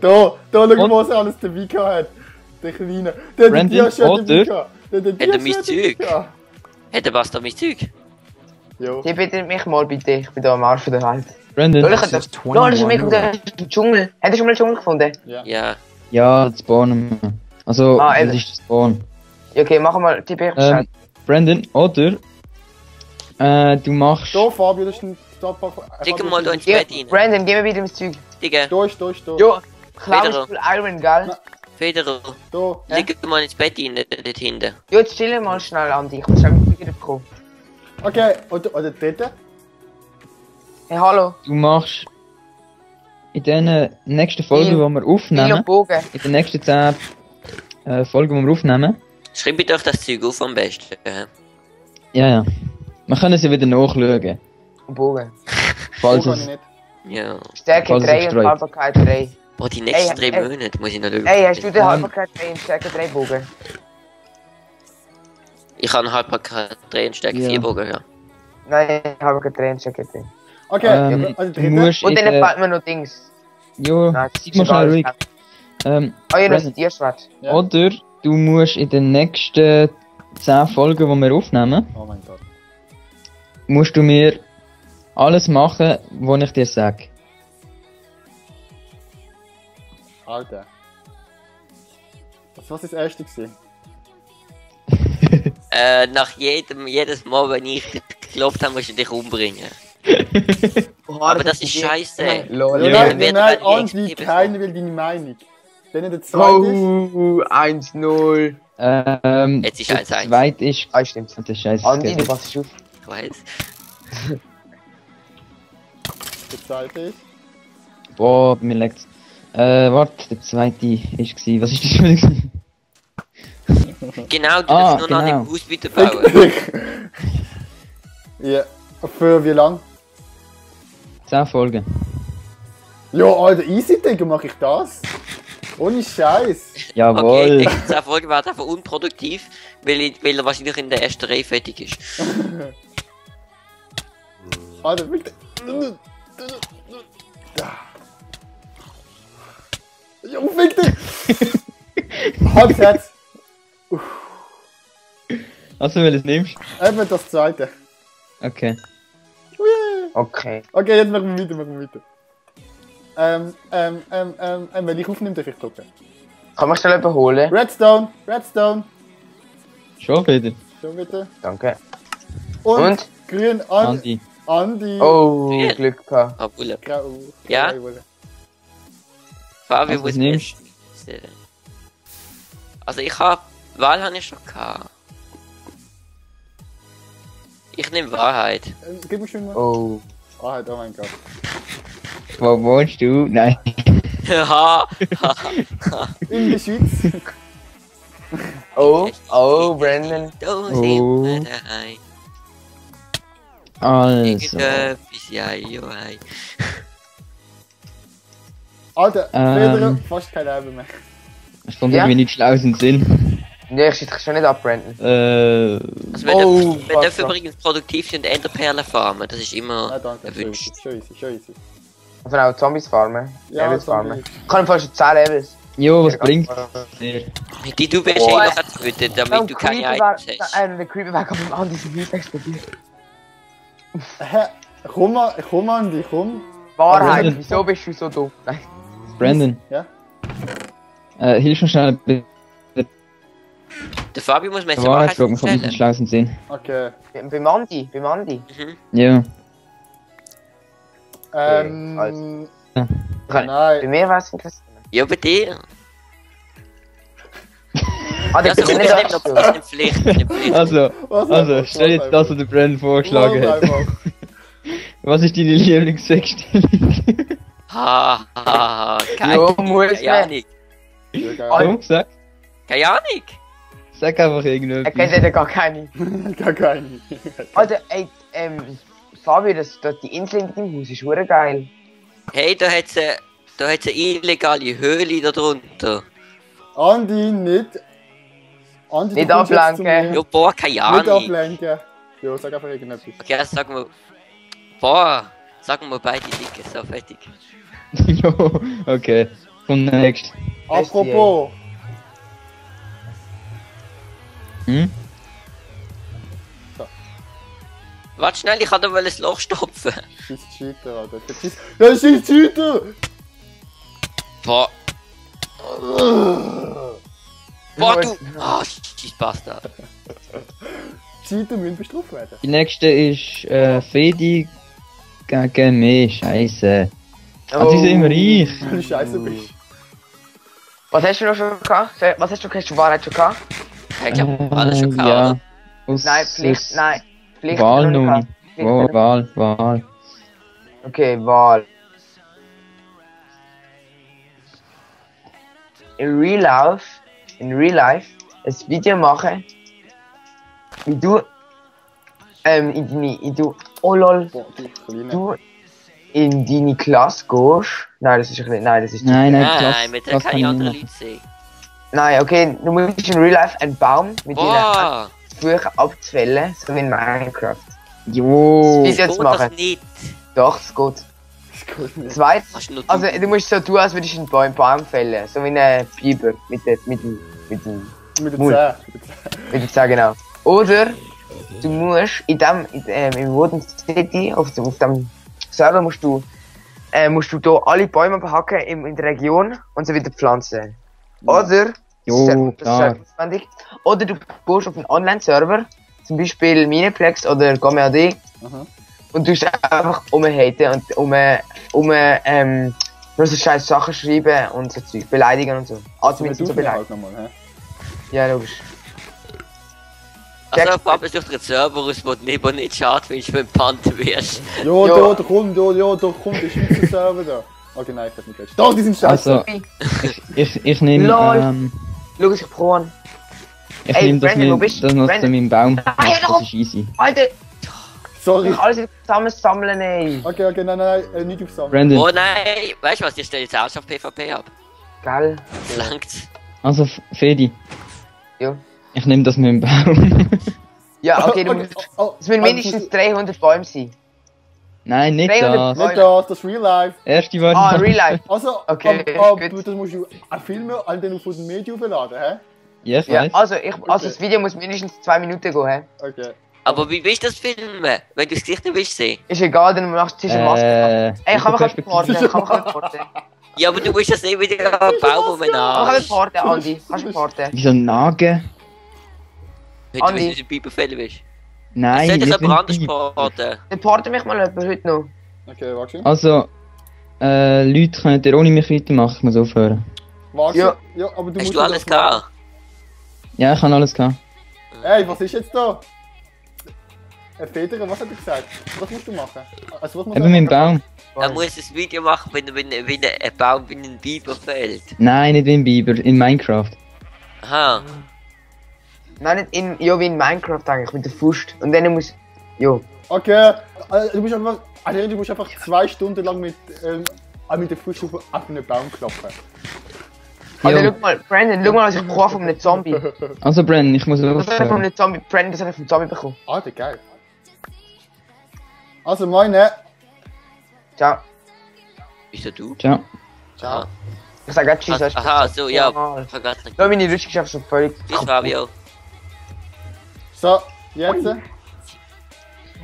Da, schau, Und? was er alles dabei gehabt hat. Der Kleine. Der hat Brandon, die schon dabei oder? gehabt. Der hat Hat er die mein schon dabei Zeug? gehabt. Hätte was da mein Zeug? Jo. Die bittet mich mal bitte, ich bin da am Arsch der Welt. Brandon. Lol, das ist mega gut, der Dschungel. Hast du schon mal einen Dschungel gefunden? Ja. Ja, das spawnen wir. Also, Ah, das eben. ist das Spawn. Ja, okay, machen wir die Berichte. Brandon, oder? Du machst... Da, Fabio, das ist ein Stadtpark. Digga mal da ins Bett rein. Brandon, geh mir wieder ins Zeug. Digga, Da. Jo, Klaus Federer. Full Iron, gell? Na. Federer, Da. leg mal ins Bett rein, dort hinten. Jo, jetzt chillen mal schnell, Andi. Ich muss schon mit Zeug bekommen. Okay, oder der dritte. Hey, hallo. Du machst... In den nächsten Folgen, die Viel- wir Pfeil und aufnehmen... Bogen. In den nächsten 10 Folgen, die wir aufnehmen... Schreibt euch das Zeug auf am besten. Ja. Wir können sie wieder nachschauen. Und Bogen. Falls Da kann ich es... nicht. Ja. Stärke Falls es 3 und gestreut. Haltbarkeit 3. Boah, die nächsten Ey, 3 ey. Monate muss ich noch schauen. Ey, hast du den Haltbarkeit 3 und Stärke 3 Bogen? Ich habe einen Halbpack 3 und Stärke Ja. 4 Bogen, ja. Nein, Haltbarkeit 3 und Stärke 3. Okay, also du dritte. musst Und in dann der... fällt mir noch Dings. Jo, Nein, sag mal schnell ruhig. Oh ja, das Brandon, ist Tierschwert. Ja. Oder du musst in den nächsten 10 Folgen, die wir aufnehmen, Oh mein Gott. musst du mir alles machen, was ich dir sage. Alter. Was ist das erste gewesen? Nach jedes Mal, wenn ich dich geklopft habe, musst du dich umbringen. Aber das ist scheiße. Lol. Ja, Ja, nein, dann wird nein, er Andi, extrem keiner will deine Meinung. Dann der zweite ist. 1-0. Jetzt ist der 1-1. zweite ist... Ah, stimmt. Der Scheiße. Andi, du passt auf. Ich weiß. Der zweite ist. Boah, mir leckt's. Warte, der zweite ist gsi. Was ist das schon wieder? Genau, du Ah, darfst nur noch genau. an dem Haus weiterbauen. Ja. Für wie lang? 10 Folgen. Ja, Alter, easy, Digga, mach ich das? Ohne Scheiß. Okay, Jawohl. ich denke, diese Folge war einfach unproduktiv, weil er wahrscheinlich in der ersten Reihe fertig ist. Alter, bitte. Ja, fick dich! Halb's Herz. Also, welches nimmst Eben das zweite. Okay. Okay. Okay, jetzt machen wir weiter. Wenn ich aufnehme, darf ich drücken. Kann man schnell überholen? Redstone. Schon wieder. Schon bitte. Danke. Und? Grün an. Andi. Andi. Oh, Ja. Glück gehabt. Ah, Bulle. Grau. Ja? Fabio, Also, wo was ist nimmst das? Also ich habe... Wahl habe ich schon gehabt. Ich nehme Wahrheit. Gib mir schon mal. Oh. Wahrheit, oh mein Gott. Wo wohnst du? Nein. Haha. In der Schweiz. Oh, Brandon. Da Oh. sind wir daheim. Also. Irgendetwas, ja, hei. Alter, Ähm. Federer, fast kein Leben mehr. Es kommt Ja? irgendwie nicht schlau aus dem Sinn. Nee, ich schütte dich schon nicht ab, Brandon. Also wir Oh, dürfen, wir fuck, dürfen fuck. übrigens produktiv sind Enderperlen farmen. Das ist immer Ah, danke. erwünscht. Schon easy. Also auch Zombies farmen. Ja, Levels Zombie. farmen. Ich kann fast schon 10 Levels. Jo, was bringt dir? Die du bist Oh, einfach töten, damit du keine Items hast. Der Creeper weg auf dem anderen Hüt explodiert. Hä? Komm, Andi, komm. Wahrheit, Brandon. wieso bist du so dumm? Nein. Brandon. Ja? Hilf mir schnell bei Der Fabio muss mir der jetzt Wahrheit fragen von stellen. diesem schlausen Sinn. Okay. Beim Andi. Mhm. Ja. Ähm. Bei Nein. mir war es interessant. Ja, bei dir. Ah, der Also, bin das nicht ist nicht eine Pflicht, das ist eine Pflicht. Also, Was also, einfach, stell jetzt das, was der Brandon vorgeschlagen Mach hat. einfach. Was ist deine Lieblingssexstellung? Ha, ha, ha, keine Jo, muss keine man. Ahnung. Ja, geil. Komm, sag. Keine Ahnung. Sag einfach Er irgendetwas. kennt ja gar keine. Gar keine. Alter, ey, Fabio, die Insel in deinem Haus ist hure geil. Hey, da hat's eine illegale Höhle da drunter. Andi, nicht. Andi, Nicht du kommst jetzt ablenken. zu mir. Ja, boah, keine Nicht Ahnung. ablenken. Jo, sag einfach irgendetwas. Okay, also sagen wir. Boah, sagen wir beide dicke, so fertig. Jo, okay. Und next. Apropos. Hm? Warte schnell, ich kann da mal ein Loch stopfen. Scheiß Cheater, Alter. Ja, scheiß Cheater! Boah. Boah, du. Ah, scheiß Bastard. Cheater müssen bestraft werden. Die nächste ist Fedi gegen mich. Scheiße. Ah, die sind immer reich. Weil du scheiße bist. Was hast du noch schon gehabt? Was hast du Wahrheit schon gehabt? Ich glaube, alles schon gehabt, Ja. oder? Aus, Nein, Pflicht, nein. Pflicht Wahl noch nicht noch gehabt. nicht. Pflicht Oh, noch nicht. Wahl. Okay, Wahl. In Real Life, ein Video machen, wie du, oh lol, Boah, du Kleine. du in deine Klasse gehst. Nein, das ist ein bisschen, nein, das ist Nein, Nein, mit der das kann kann ich ich andere nicht Leute sehen. Nein, okay, du musst in Real Life einen Baum mit deinen Boah, Büchern abzwellen, so wie in Minecraft. Jo. Wie jetzt geht machen. das nicht. Doch, es geht. Das geht nicht. Zweitens, Kannst du noch also du musst so tun, als würdest du einen Baum fällen, so wie ein Biber mit dem Mit den Mul. Zähnen. Mit dem Zeh, genau. Oder du musst im Wooden City, auf dem Server musst du da alle Bäume behacken in der Region und sie wieder pflanzen. Oder, Jo, klar. notwendig, oder du gehst auf einen Online-Server, zum Beispiel Mineplex oder GameAD, Aha. und du tust einfach umhaten und nur so scheiß Sachen schreiben und so Zeug, beleidigen und so. Admins und so beleidigen. halt nochmal, hä? Ja, logisch. Also, Papa sucht einen Server aus, wo du lieber nicht schade findest, wenn du Panther wirst. Jo, Jo. da kommt, der Schweizer Server da. Okay, nein, ich hab nicht gehört. Doch, die sind scheiße. Also, ich nehme, Lol. Schau es sich pro an. ich Ey, nehme das Brandon, wo mit, bist du? das noch zu Brandon. meinem Baum. Nein, Das ist easy. Alter, Sorry. ich alles zusammen sammeln, ey. Okay, nein, nicht aufsammeln. Brandon, Oh nein, weißt du was, ich stelle jetzt auch auf PvP ab. Geil. Das langt's. also Fedi, Jo. ich nehme das mit dem Baum. Ja, okay, du Okay, musst. oh, Es müssen mindestens 300 Bäume sein. Nein, nicht 300 das. Nicht das, das Real Life. Erste war Ah, Real Life. Also, Okay, aber gut. das musst du filmen und dann auf den Medien aufladen, hä? Ja, ich Ja, weiß. also das Video muss mindestens 2 Minuten gehen, hä? Okay. Aber wie willst du das filmen, wenn du das Gesicht nicht willst sehen? Ist egal, dann machst du eine Maske. Ey, kann man reporten, kann man reporten. Ja, aber du musst das nicht wieder Baum um den Kann man Arsch. reporten, Andi. Kannst du reporten. Wieso Nagen? Wenn du Andi. in den Bibelfällen bist. Nein, Soll ich nicht aber anders mit Biber. porten? Reporte mich mal jemand heute noch. Okay, warte. Also, Leute können ihr ohne mich weitermachen, ich muss aufhören. Warte. Ja. Ja, aber du Hast musst du alles gehabt? Ja, ich habe alles gehabt. Ey, was ist jetzt da? Federer, was hat er gesagt? Was musst du machen? Also, was muss Eben mit dem Baum. Er muss ein Video machen, wenn ein Baum in einen Biber fällt. Nein, nicht wie im Biber, in Minecraft. Aha. Nein, nicht wie in Minecraft eigentlich, mit der Faust. Und dann muss. Jo. Okay, du musst einfach 2 Stunden lang mit der Fuß auf einen Baum klopfen. Alter, Jo. schau mal, Brandon, schau mal, was ich bekomme von einem Zombie. Also Brandon, ich muss Was habe ich von aufhören. einem Zombie? Brandon, das habe ich vom Zombie bekommen. Alter, geil. Also, meine. Ciao. Bist das du? Ciao. Ciao. Ich sag grad Tschüss. Aha, so, ja. Vergessen. Ja, meine Rüstungschaft schon völlig. Tschüss, Fabio. So, jetzt.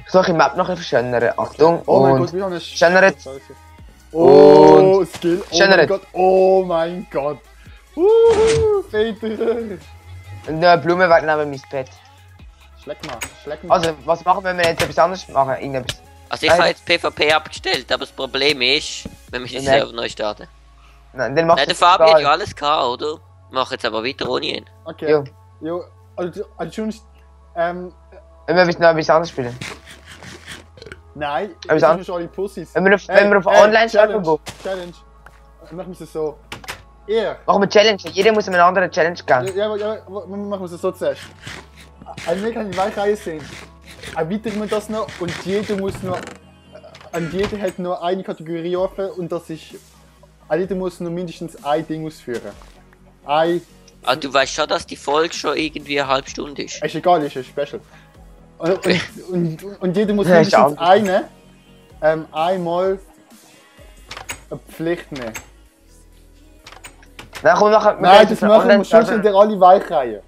Ich soll die Map noch ein bisschen verschönern. Achtung. Oh mein und Gott, wie haben wir Schönert. Oh, Skill. Oh mein Schönert. Gott. Oh mein Gott. Peter. Und eine Blume wird neben mein Bett. Schleck mal. Also, was machen wir, wenn wir jetzt etwas anderes machen? Irgendetwas. Also ich habe jetzt PvP abgestellt, aber das Problem ist, wir müssen den Nein. Server neu starten. Nein, dann machst Nein, der Fabio hat ja alles gehabt, oder? Mach jetzt aber weiter ohne ihn. Okay. Jo. Jo, also schon, Wenn wir noch etwas anderes spielen. nein, Aber das dann- sind schon alle Pussys. Wenn wir auf Online-Server gehen. Challenge. Machen wir es so. Er. Machen wir Challenge. Jeder muss eine andere Challenge geben. Ja, machen wir es so zuerst. Wir können die Weichreihe sehen. Erweitern wir das noch und jeder muss noch. Und jeder hat nur eine Kategorie offen und das ist. Jeder muss nur mindestens ein Ding ausführen. Aber du weißt schon, dass die Folge schon irgendwie eine halbe Stunde ist. Ist egal, ist ein Special. Und jeder muss Ja, ist mindestens auch einmal eine Pflicht nehmen. Nein, komm, Nein, das machen wir schon in der alle Weichreihen.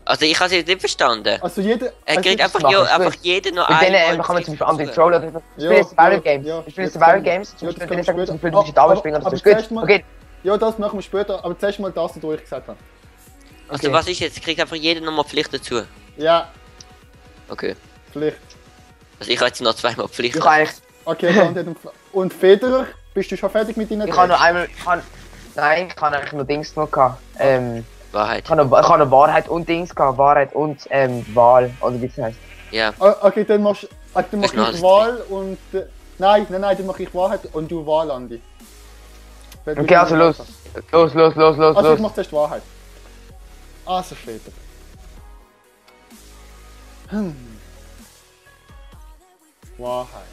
Also ich habe es jetzt nicht verstanden. Also jeder. Er kriegt also, einfach jeder noch Mit denen einmal kann man zum Beispiel andere Pflicht Troll oder wir spielen jetzt Survival Games. Wir spielen jetzt Survival Games. Zum Beispiel, wenn ich sage, zum Beispiel, du musst jetzt springen oder so. Ist gut. Okay. Ja, das machen wir später, aber zuerst mal das, was ich gesagt habe. Also was ist jetzt? Kriegt einfach jeder nochmal Pflicht dazu? Ja, Okay. Pflicht. Also ich habe jetzt noch zweimal Pflicht. Ich kann eigentlich. Okay, dann und Federer, bist du schon fertig mit deinen Ich habe noch einmal. Nein, ich habe eigentlich noch Dings noch gehabt. Wahrheit. Ich habe noch Wahrheit und Dings gehabt. Wahrheit und Wahl. Oder wie das heißt. Ja. Okay, dann mach Das ist ich alles Wahl und. Nein, dann mache ich Wahrheit und du Wahl, Andi. Okay, also los. Los. Also ich mach zuerst Wahrheit. Also Feder. Wahrheit.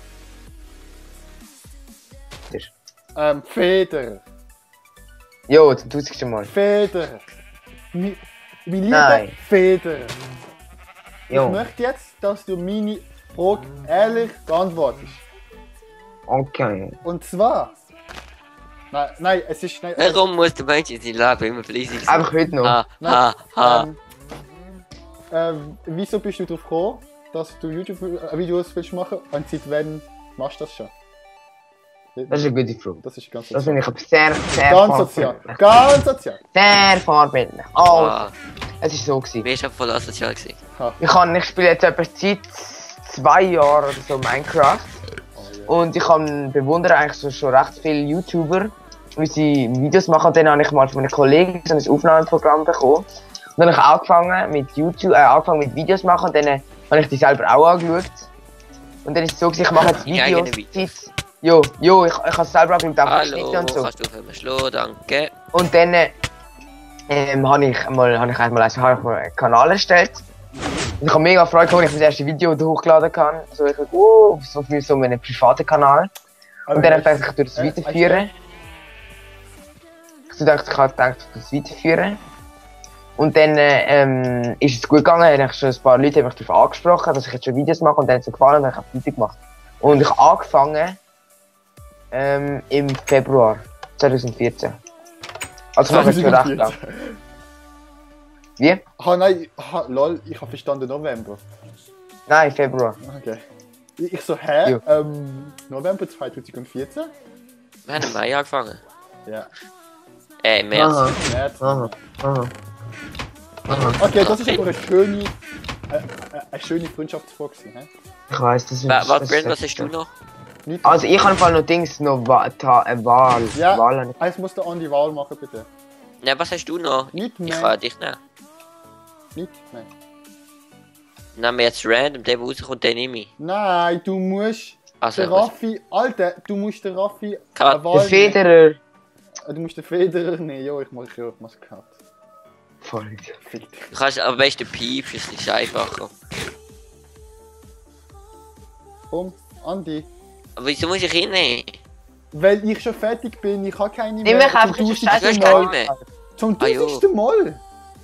Feder. Jo, zum 1000. Mal. Feder. Mein lieber Nein. Feder. Ich Jo. möchte jetzt, dass du meine Frage ehrlich beantwortest. Okay. Und zwar. Nein, es ist. Nein, Warum muss der Mensch in seinem Leben immer fleissig sein? Einfach heute noch. Ha. Wieso bist du darauf gekommen, dass du YouTube-Videos willst machen und seit wann machst du das schon? Das ist eine gute Frage. Das ist ganz Das sozial. finde ich sehr Ganz sozial. Ganz sozial. Sehr vorbildlich. Oh, Ah, es ist so gewesen. mir ist schon voll asozial gewesen. Ich spiele jetzt etwa seit 2 Jahren oder so Minecraft. Und ich bewundere eigentlich so schon recht viele YouTuber, wie sie Videos machen. Und dann habe ich mal von einem Kollegen so ein Aufnahmeprogramm bekommen. Und dann habe ich angefangen mit Videos machen und dann habe ich die selber auch angeschaut. Und dann ist es so gewesen, ich mache jetzt Deine eigenen Videos. Ich habe es selber angeschaut, auch Hallo, geschnitten und so. kannst du aufhören schlagen, danke. Und dann habe ich einen Kanal erstellt. Und ich habe mega Freude gehabt, als ich das erste Video hochgeladen habe. So, ich dachte, so für so einen privaten Kanal. Und dann habe ich gedacht, ich tue das weiterführen. Ich habe gedacht, das weiterführen. Und dann ist es gut gegangen, habe ich schon ein paar Leute mich darauf angesprochen, dass ich jetzt schon Videos mache und dann hat es so gefallen und dann habe ich weitergemacht. Und ich habe angefangen im Februar 2014. Also mache ich schon recht lang. Wie? Nein, lol, ich habe verstanden November. Nein, Februar. Okay. Ich so, hä? Ja. November 2014? Wir haben im Mai angefangen. Ja. Im März. Aha, März. aha. Okay, das ist aber eine schöne Freundschaftsfrage, hä? Ich weiss, das ist... Warte, Brent, was hast du noch? Nicht Also ich habe noch Dings, noch Wahl. Ja, Wahl habe ich. eins muss der Andi Wahl machen, bitte. Nein, was hast du noch? Nicht Ich mehr. kann dich nehmen. Nicht mehr. Nehmen wir jetzt random, der rauskommt, den nehme ich. Nein, du musst Also, den was? Raffi, Alter, du musst den Raffi Cut. eine Wahl Der Federer. nehmen. Du musst den Federer nehmen, ja, ich mache ja Maskat. Voll. Fick dich. Du kannst am besten piepsen, es ist einfacher. Komm, Andi. Aber wieso muss ich ihn nehmen? Weil ich schon fertig bin, ich habe keine mehr. Nimm mich einfach, Zum ist 1000. scheiße. Du hast keine Mal. mehr. Zum Ah, jo. 1000. Mal.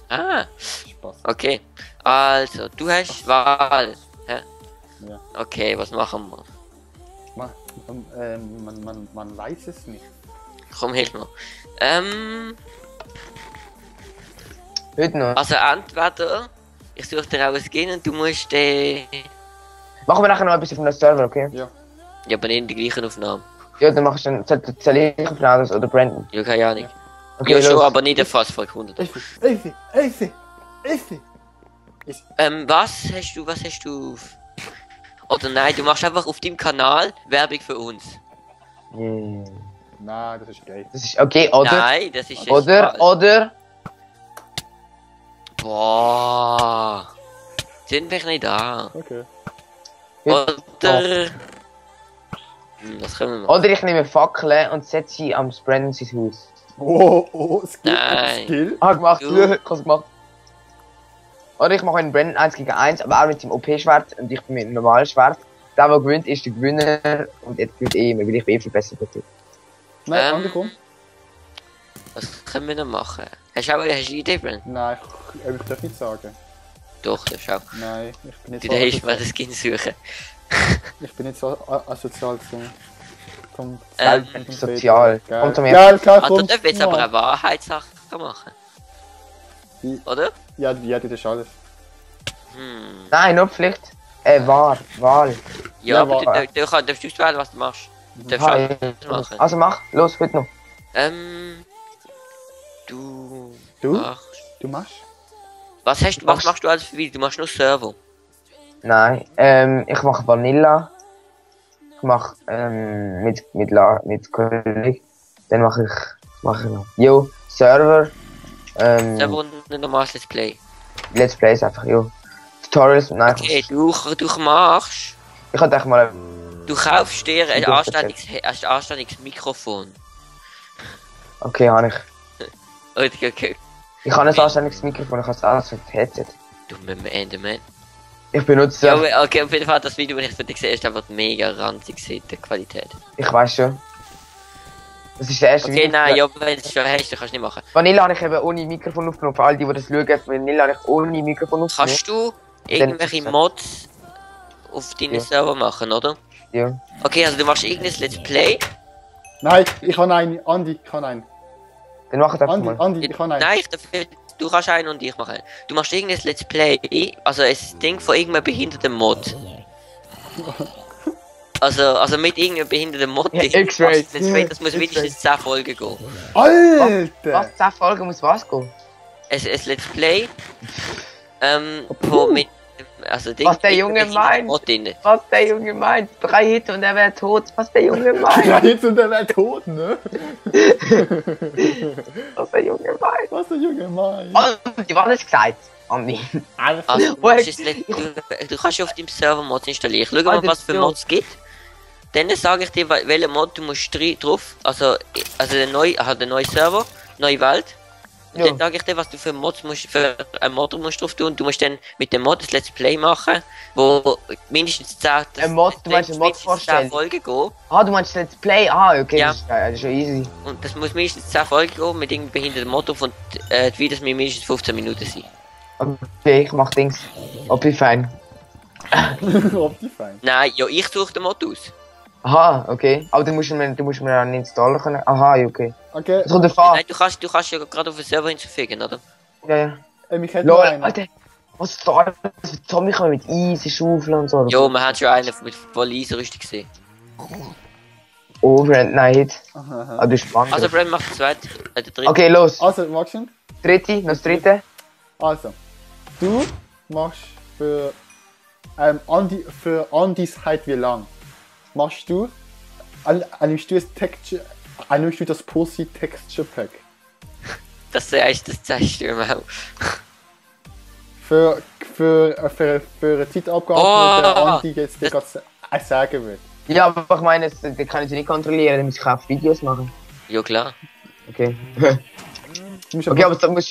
Ah, Spaß. okay. Also, du hast Wahl. Hä? Ja. Okay, was machen wir? Man weiß es nicht. Komm, hilf mir. Heute noch. Also entweder ich suche dir auch ein Skin und du musst Machen wir nachher noch ein bisschen auf dem Server, okay? ja, aber nicht in der gleichen Aufnahme. Ja, dann machst du dann soll ich auf Nados oder Brandon. Ja, keine Ahnung. Okay, Ja, schon, los. aber nicht fast vor 100. Easy. Was hast du auf... Oder nein, du machst einfach auf deinem Kanal Werbung für uns. Yeah. Nein, das ist geil. Das ist okay, oder? Nein, das ist jetzt Oder, falsch. oder? Boah. Sind wir nicht da? Okay. Oder... was können wir machen? Oder ich nehme Fackeln und setze sie am Brandon sein Haus. Oh, Skill. Nein. Skill. Ah, gemacht, Du. ich hab's gemacht. Oder ich mache einen Brandon 1 gegen 1, aber auch mit dem OP-Schwert und ich bin mit dem normalen Schwert. Der gewinnt, ist der Gewinner und jetzt gewinnt eh immer, weil ich bin viel besser bei dir. Nein, angekommen. Was können wir noch machen? Hast du eine Idee, Brent? Nein, ich darf nicht sagen. Doch, das schau. Nein, ich bin nicht Du so darfst mal asozial. das Skin suchen. Ich bin nicht so asozial zum Sozial. Geil. Kommt zu mir. Geil, klar, Ah, du komm. darfst jetzt aber eine Wahrheitssache machen. Wie? Oder? Ja, das ist alles. Nein, nur Pflicht. Wahl. Ja, Ja, aber aber- du darfst wählen, was du machst. Du darfst Ah, alles ja. machen. Also mach, los, heute noch. Du Du? machst... Du machst? Was machst du als Video? Du machst nur Server. Nein, ich mache Vanilla. Ich mache mit König. Dann mache ich noch. Jo, Server. Server und ein normales Let's Play. Let's Plays einfach, jo. Tutorials, nein. Okay, du machst... Ich hatte echt mal. Du kaufst dir ein Ja, anständiges Mikrofon. Okay, habe ich. Okay. Ich habe ein anständiges Mikrofon, ich habe alles für das Headset. Du Man. Ich benutze Ja, es. okay, auf jeden Fall das Video, wenn ich es gesehen habe, ist einfach mega ranzig gewesen, die Qualität. Ich weiß schon. Das ist der erste Okay, nein, ja, wenn du es schon hast, dann kannst du nicht machen. Vanilla habe ich eben ohne Mikrofon aufgenommen. Für all die das schauen, Vanilla habe ich ohne Mikrofon aufgenommen. Kannst du irgendwelche Mods auf deinen Ja. Server machen, oder? Ja. Okay, also du machst irgendein Let's Play. Nein, ich habe einen. Andi, ich habe einen. Dann mach es einfach mal. Andi, ich habe einen. Nein, du kannst einen und ich mache einen. Du machst irgendein Let's Play, also ein Ding von irgendeinem behinderten Mod. Also mit irgendeinem behinderten Mod. Ja, das X-Ray. Let's Play, das muss X-Ray. mindestens 10 Folgen gehen. Alter! Was? 10 Folgen muss was gehen? Ein Let's Play, wo mit, also Ding, Was der mit Junge behinderten meint. Mod drin. Was der Junge meint? 3 Hit und er wäre tot. Was der Junge meint? Ja, jetzt und der wäre tot, ne? Was der Junge meint? Was der Junge meint. Andi, was hast du gesagt? Andi. Alles Also, du, Woher- machst du kannst auf deinem Server Mods installieren. Ich schau mal, Alter, was für so. Mods es gibt. Dann sage ich dir, welchen Mod du musst drauf. Also der neue Server, neue Welt. Und Ja. dann sage ich dir, was du für Mods musst, für einen Mod musst drauf tun. Und du musst dann mit dem Mod ein Let's Play machen, wo mindestens 10, Ein Mod, du meinst ein Mod mindestens 10 vorstellen? Folgen gehen. Ah, du meinst Let's Play? Ah, okay, Ja. das ist schon easy. Und das muss mindestens 10 Folgen gehen mit irgendeinem behinderten Mod drauf. Und die Videos müssen mindestens 15 Minuten sein. Okay, ich mach Dings. Optifine. Optifine. Nein, ja, ich suche den Mod aus. Aha, okay. Aber du musst mir dann installen können. Aha, ja, okay. Okay, Das kommt davon. Nein, du kannst ja gerade auf den Server hinzufügen, oder? Ja, ja. ich hätte noch Lol, einen. Alter. Was ist da? Was für Zombie kommen mit Eisen, Schaufeln und so? Jo, wir haben schon einen mit voll Eisenrüstung gesehen. Oh, Brand, nein, Hit. Aha. Ah, du bist spannend. Also, Brand macht den zweiten, der dritte. Okay, los. Also, magst du ihn? Dritte, noch das dritte. Also, du machst für Andis halt wie lang? Machst du? Nimmst du das Pussy Texture Pack? Das zeigst du ihm auch. Für eine Zeitabgabe, Oh! der Andi jetzt dir gerade sagen wird. Ja, aber ich meine, das kann ich nicht kontrollieren, dann muss ich auch Videos machen. Ja, klar. Okay. Du musst Okay, aber das muss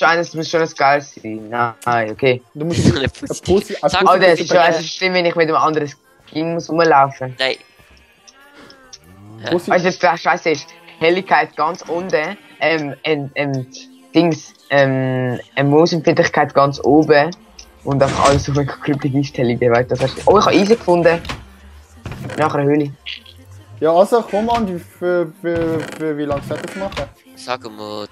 schon ein Geiles sein. Nein, okay. du musst ein Pussy, ein Sag- Pussy Aber es ist schon Texture es ist schlimm, wenn ich mit einem anderen Skin muss rumlaufen. Nein. Pack- Pussy- Weißt du, was der Scheiße ist? Helligkeit ganz unten, Dings, Mausempfindlichkeit ganz oben und einfach alles auf eine glückliche Einstellung, weißt du, das hast du. Oh, ich habe Eisen gefunden. Nach einer Höhle. Ja, also komm an, für wie lange soll das machen? Sagen wir.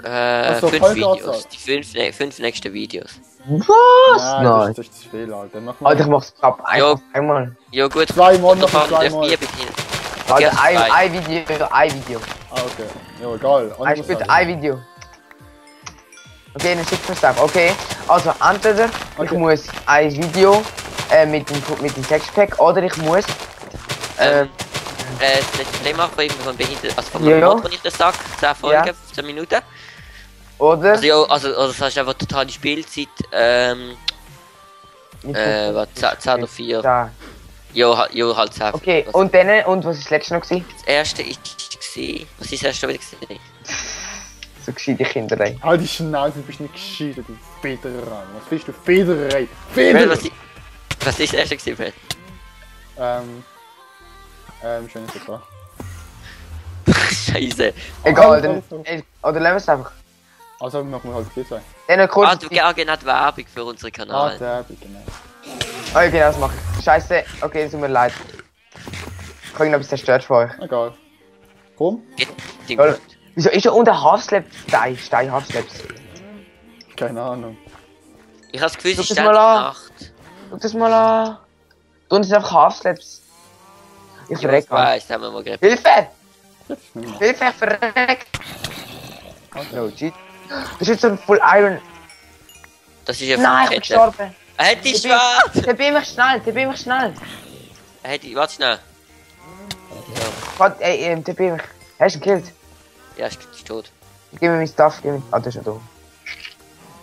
Also, 5 Folgeanzahl. Videos. Die 5 nächsten Videos. Was? Nein, Nein. das ist zu viel, Alter. Mach mal. Alter, ich mach's knapp einfach einmal. Ja gut, Zweimal noch fahren wir zweimal. Bier beginnen. Okay, Alter, also zwei. ein Video. Ah, okay. Ja, egal. Ein spielt ein Video. Okay, dann schickt mir's auf. Okay, also entweder ich Okay. muss ein Video mit dem Textpack oder ich muss Das Let's Play machen von Behindert, also von Ja, meinem ja. Mod, wenn ich das sag, 10 Folgen, Ja. 15 Minuten. oder Also ja, also das heißt einfach totale Spielzeit, was, 10 oder 4. Da. Ja, halt 10. Okay, Das, und dann, und was ist das letzte noch gewesen? das erste ist gewesen, was ist das erste wieder gewesen? So gescheite Kinder, ey. Halt die Schnauze, du bist nicht gescheit, du Federer. Was bist du, Federer? Fred, Federer! was ist das erste gewesen, Fred? Schön ist das. Scheiße. Egal, Also, dann, oder lassen wir es einfach. Also machen wir halt viel sein. Dann noch kurz. Ah, du gehst genau die Werbung für unseren Ah, Kanal. der, genau. Oh, genau, das mache ich. Scheiße, okay, tut mir leid. Ich habe irgendwas zerstört für euch. Egal. Komm? Ding Oder- gut. Wieso ist er unter Half-Slap? Stein Half-Slaps. Keine Ahnung. Ich habe das Gefühl, Guck es ist das mal ständig an. Nacht. Guck das mal an. Du und es einfach Half-Slaps. Ich Ja, ich verreck mal. weiss, haben wir mal geredet. Hilfe! Jetzt nicht mehr. Hilfe, ich verreck! Oh, shit. Das ist jetzt so ein Full Iron. Das ist ja Nein, ich bin Kette. gestorben. Hätte ich schwarz! Der bin mich schnell. Hätte ich, warte schnell. Warte, ey, der bin mich. Hast du ihn gekillt? Ja, ist tot. Gib mir mein Stuff, gib mir. Ah, das ist ja da.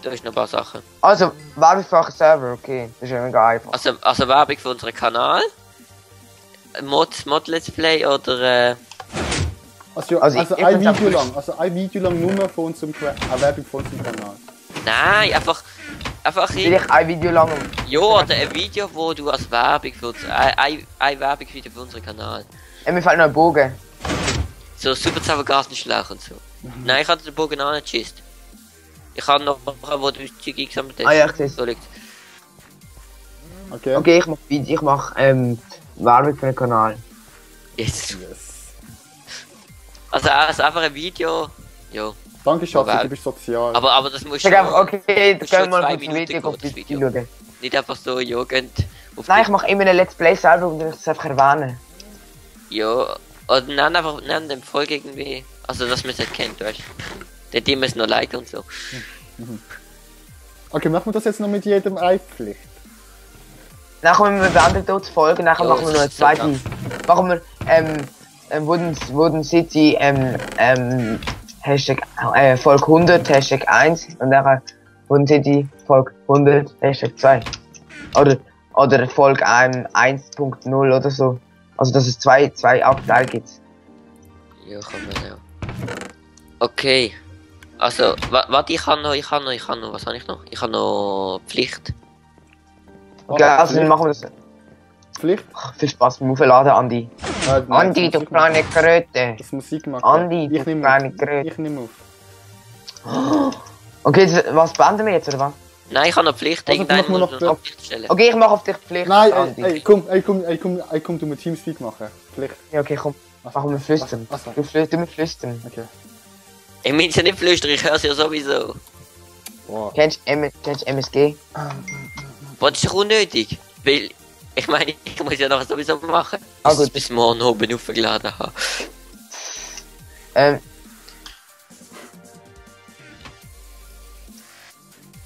Da ist noch ein paar Sachen. Also, Werbefach Server, okay. Das ist ja mega einfach. Also Werbung für unseren Kanal. Mod Let's Play oder Also, Also, also ich ein find's Video einfach- lang. Also ein Video lang nur von unserem Werbung von unserem Kanal. nein, einfach Will ich ein Video lang. ja, oder ein Video, wo du als Werbung für uns ein Werbungsvideo für unseren Kanal. Mir fällt noch ein Bogen. So super Zaubergartenschlauch und so. Nein, ich hatte den Bogen auch nicht geschisst. Ich habe noch, wo du Zeug eingesammelt hast. Ah ja, ich seh's. So liegt's. Okay? Okay, ich mach Werbung für den Kanal. Yes. Yes. Also einfach ein Video. Ja. Danke, Schatzi, Wow. du bist sozial. Aber das muss Ich sag einfach, okay, das dann schon können wir mal 2 kurz ein Minuten Video geht, auf das die Video. schauen. Nicht einfach so, ja, geht auf Nein, ich mach immer ein Let's Play selber und ich es einfach erwähnen. Ja, oder nennen einfach den Folge irgendwie. Also, dass man es nicht kennt, weißt du. Der Team ist noch liken und so. Okay, machen wir das jetzt noch mit jedem Eipflicht? Nachher, wenn wir beenden dort die Folge, nachher Ja, machen wir noch eine das ist so zweite. Machen wir, Wooden City, Hashtag, Folge 100, Hashtag 1 und nachher Wooden City, Folge 100, Hashtag 2. Oder Folge 1.0 oder so. Also, dass es zwei Abteile gibt. Ja, kann man ja. Okay. Also, warte, ich habe noch, was habe ich noch? Ich habe noch Pflicht. Okay, also dann Pflicht? machen wir das. Pflicht? Ach, viel Spaß beim Aufladen, Andi. Nein, Andi, das du Musik machen. kleine Kröte. Das Musik machen. Andi, ich du nehme kleine auf. Kröte. Ich nehme auf. Okay, was beenden wir jetzt, oder was? Nein, ich habe noch Pflicht. Also, Irgendeinen machen wir muss noch noch Pflicht stellen. Okay, ich mache auf dich Pflicht, Nein, Andi. komm, du mit Teamspeak machen. Pflicht. Ja, okay, komm. Machen wir flüstern. Achso. Du mir flüstern. Okay. Ich meine ja nicht flüstern, ich höre es ja sowieso. Boah. Kennst du MSG? Was ist doch unnötig? Weil, ich meine, ich muss ja noch sowieso machen. Ah, Bis gut. bis morgen oben aufgeladen habe.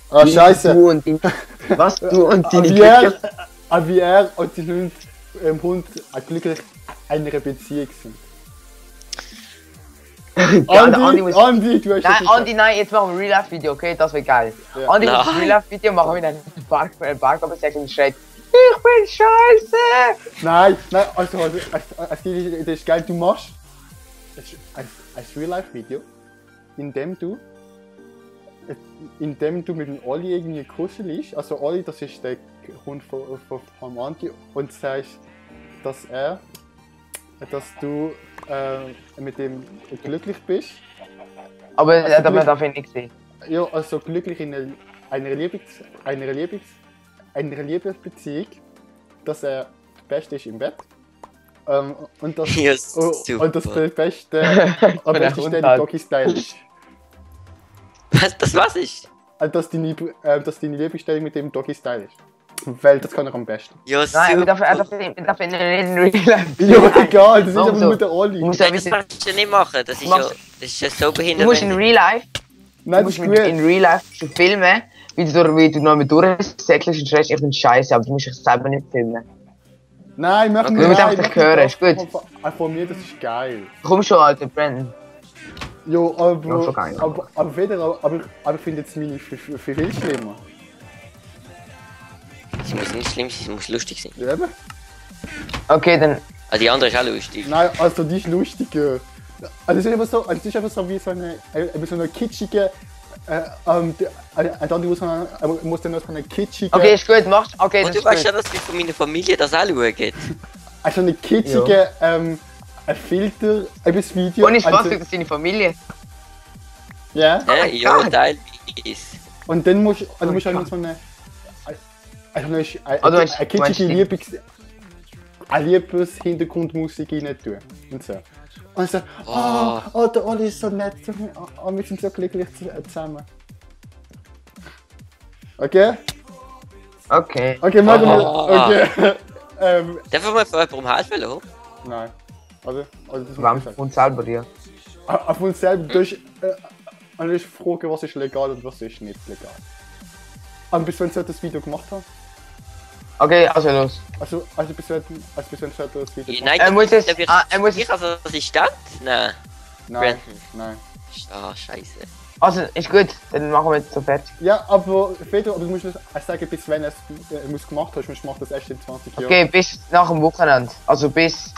Ah, scheiße. Du und die, was? Du und deine Wie er und die Hund glücklich einer Beziehung sind. Ja, der Andi muss... Andi, du hast Nein, Andi, nein, jetzt machen wir ein Real-Life-Video, okay? Das wird geil. Ja. Andi muss ein Nein. Real-Life-Video machen, wenn er einen Park aber sagt und schreit, ich bin scheiße! Nein, also das ist geil, du machst ein Real-Life-Video, in dem du mit dem Olli irgendwie kuschelst, also Olli, das ist der Hund von Andi, und sagst, dass du mit dem glücklich bist. Aber Also man Glück- darf ihn nicht sehen. Ja, also glücklich in einer Liebesbeziehung, dass er das Beste ist im Bett Und das, Ja, und das super. beste, am besten Stelle Doggy Style ist. Was, das was ist? Dass deine Lieblingsstellung mit dem Doggy Style ist. Weil das kann er am besten. Ja, Nein, super. er darf nicht in Real Life. Ja, egal, das ist Warum aber so? nur der Oli. Du musst Nein, ja das wissen, kannst du nicht machen. Das ist ja so du behindert. musst in Real Life, Nein, das ist gut. in Real Life filmen, wie du noch mit durchsäckelst und schreist, ich bin scheiße, aber du musst dich selber nicht filmen. Nein, mach Okay. nicht. Du musst Nein, einfach mach hören, nicht ist das. gut. Von mir, das ist geil. Komm schon, Alter, Brandon. Jo, Ja, schon geil. aber ich finde jetzt meine viel schlimmer. Sie muss nicht schlimm sein, sie muss lustig sein. Ja, eben. Okay, dann. Also die andere ist auch lustig. Nein, also die ist lustiger. Also es ist einfach so wie so eine kitschige. Dann muss dann noch so eine kitschige. Okay, ist gut, machst. Okay, Und das du ist weißt ja, gut. dass die von meiner Familie das auch schauen. Also eine kitschige ein Filter, das Video. Ohne Spaß, also, das ist deine Familie. ja. Ja, God. teilweise. Und dann musst du Oh halt God. noch so eine. Also eine du meinst- eine du meinst kitschige Liebeshintergrundmusik rein tun. Und so. Und so, oh, der Oli ist so nett, oh, wir sind so glücklich zusammen. Okay? Okay. Okay, machen wir. Ah. Okay. Darf ich mal von jemandem helfen lassen? Nein. Also das Wem muss ich von selber, ja. auf uns selber durch. Und ich frage, was ist legal und was ist nicht legal. Aber bis wann soll das Video gemacht haben? Okay, also los. Also bis wann soll das Video gemacht Nein, Er muss es. darf ich, Er muss ich es. als Assistent? Nein. Nein, Brandon. nein. Ah, scheiße. Also, ist gut, dann machen wir jetzt so fertig. Ja, aber Fedor, du musst nicht sagen, bis wann es gemacht hast. Ich mach das erst in 20 Jahren. Okay, bis nach dem Wochenende. Also bis.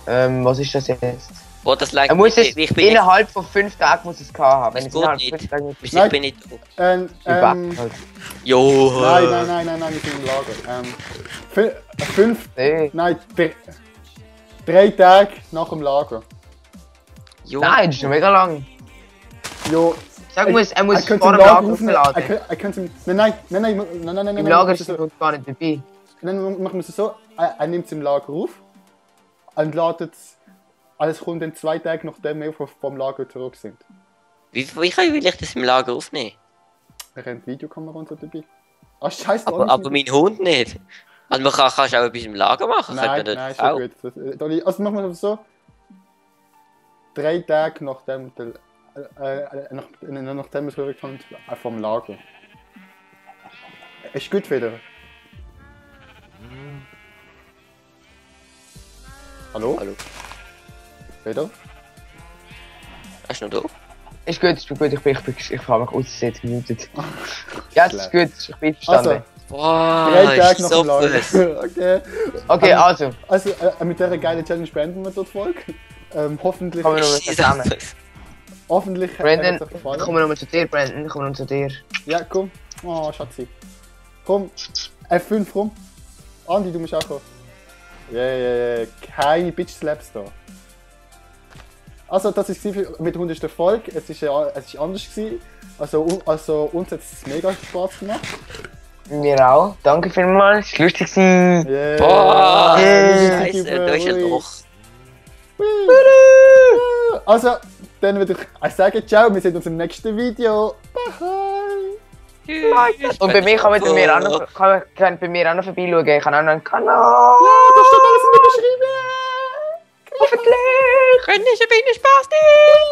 Was ist das jetzt? Oh, das leicht. Er muss es ich bin nicht. innerhalb von 5 Tagen muss es gehabt haben. Wenn Das es innerhalb geht von 5 nicht. Tagen nicht Ich Nein. bin nicht. halt. Jo. Nein, wir sind im Lager. Fünf. Nee. Nein, 3 Tage nach dem Lager. Jo. Nein, das ist schon mega lang. Jo. Sag, er muss könnte vor im dem Lager Lager aufnehmen. aufladen. Er könnte nein. Im Lager ist er gar nicht dabei. Dann machen wir es so, er nimmt es im Lager auf und ladet es. Alles kommt dann 2 Tage nachdem wir vom Lager zurück sind. Wie will ich das im Lager aufnehmen? Er rennt Videokamera und so dabei. Ah, scheiße, Aber mein Hund nicht. Also man kannst auch etwas im Lager machen. Nein, könnte man nein, ist das schon auch. gut. Also machen wir es so. 3 Tage nachdem nachdem wir zurückkommen vom Lager. Ist gut wieder. Hallo? Hallo. Wieder? Hast du noch da? Ist gut, ich habe mich ausgesetzt, gemutet. Ja, es ist gut, ich bin verstanden. Also, Boah, 3 Tage nach so dem Lager. viel. Okay. Okay, also, Also, mit dieser geilen Challenge beenden wir dort Folge. Hoffentlich. kommen wir noch mal zusammen. Hoffentlich Brandon, es euch gefallen. kommen wir nochmal zu dir, Brandon, kommen wir noch zu dir. Ja, komm. Oh, Schatzi. Komm. F5 rum. Andi, du musst auch kommen. Yeah. Keine Bitch-Slaps da. Also, das ist mit der 100. Folge. Es ist anders gewesen. Also uns hat es mega Spaß gemacht. Mir auch, danke vielmals, es war lustig. Yeah. Boah, Yeah. scheiße, da ist ein Loch. Also, dann würde ich sagen, ciao, wir sehen uns im nächsten Video. Bye. Tschüss. Und bei mir kann man bei mir auch noch, kann bei mir auch noch vorbeischauen, ich habe auch noch einen Kanal. Ja, das steht alles in der Beschreibung. Hoffentlich! Können Sie bitte Spaß nehmen?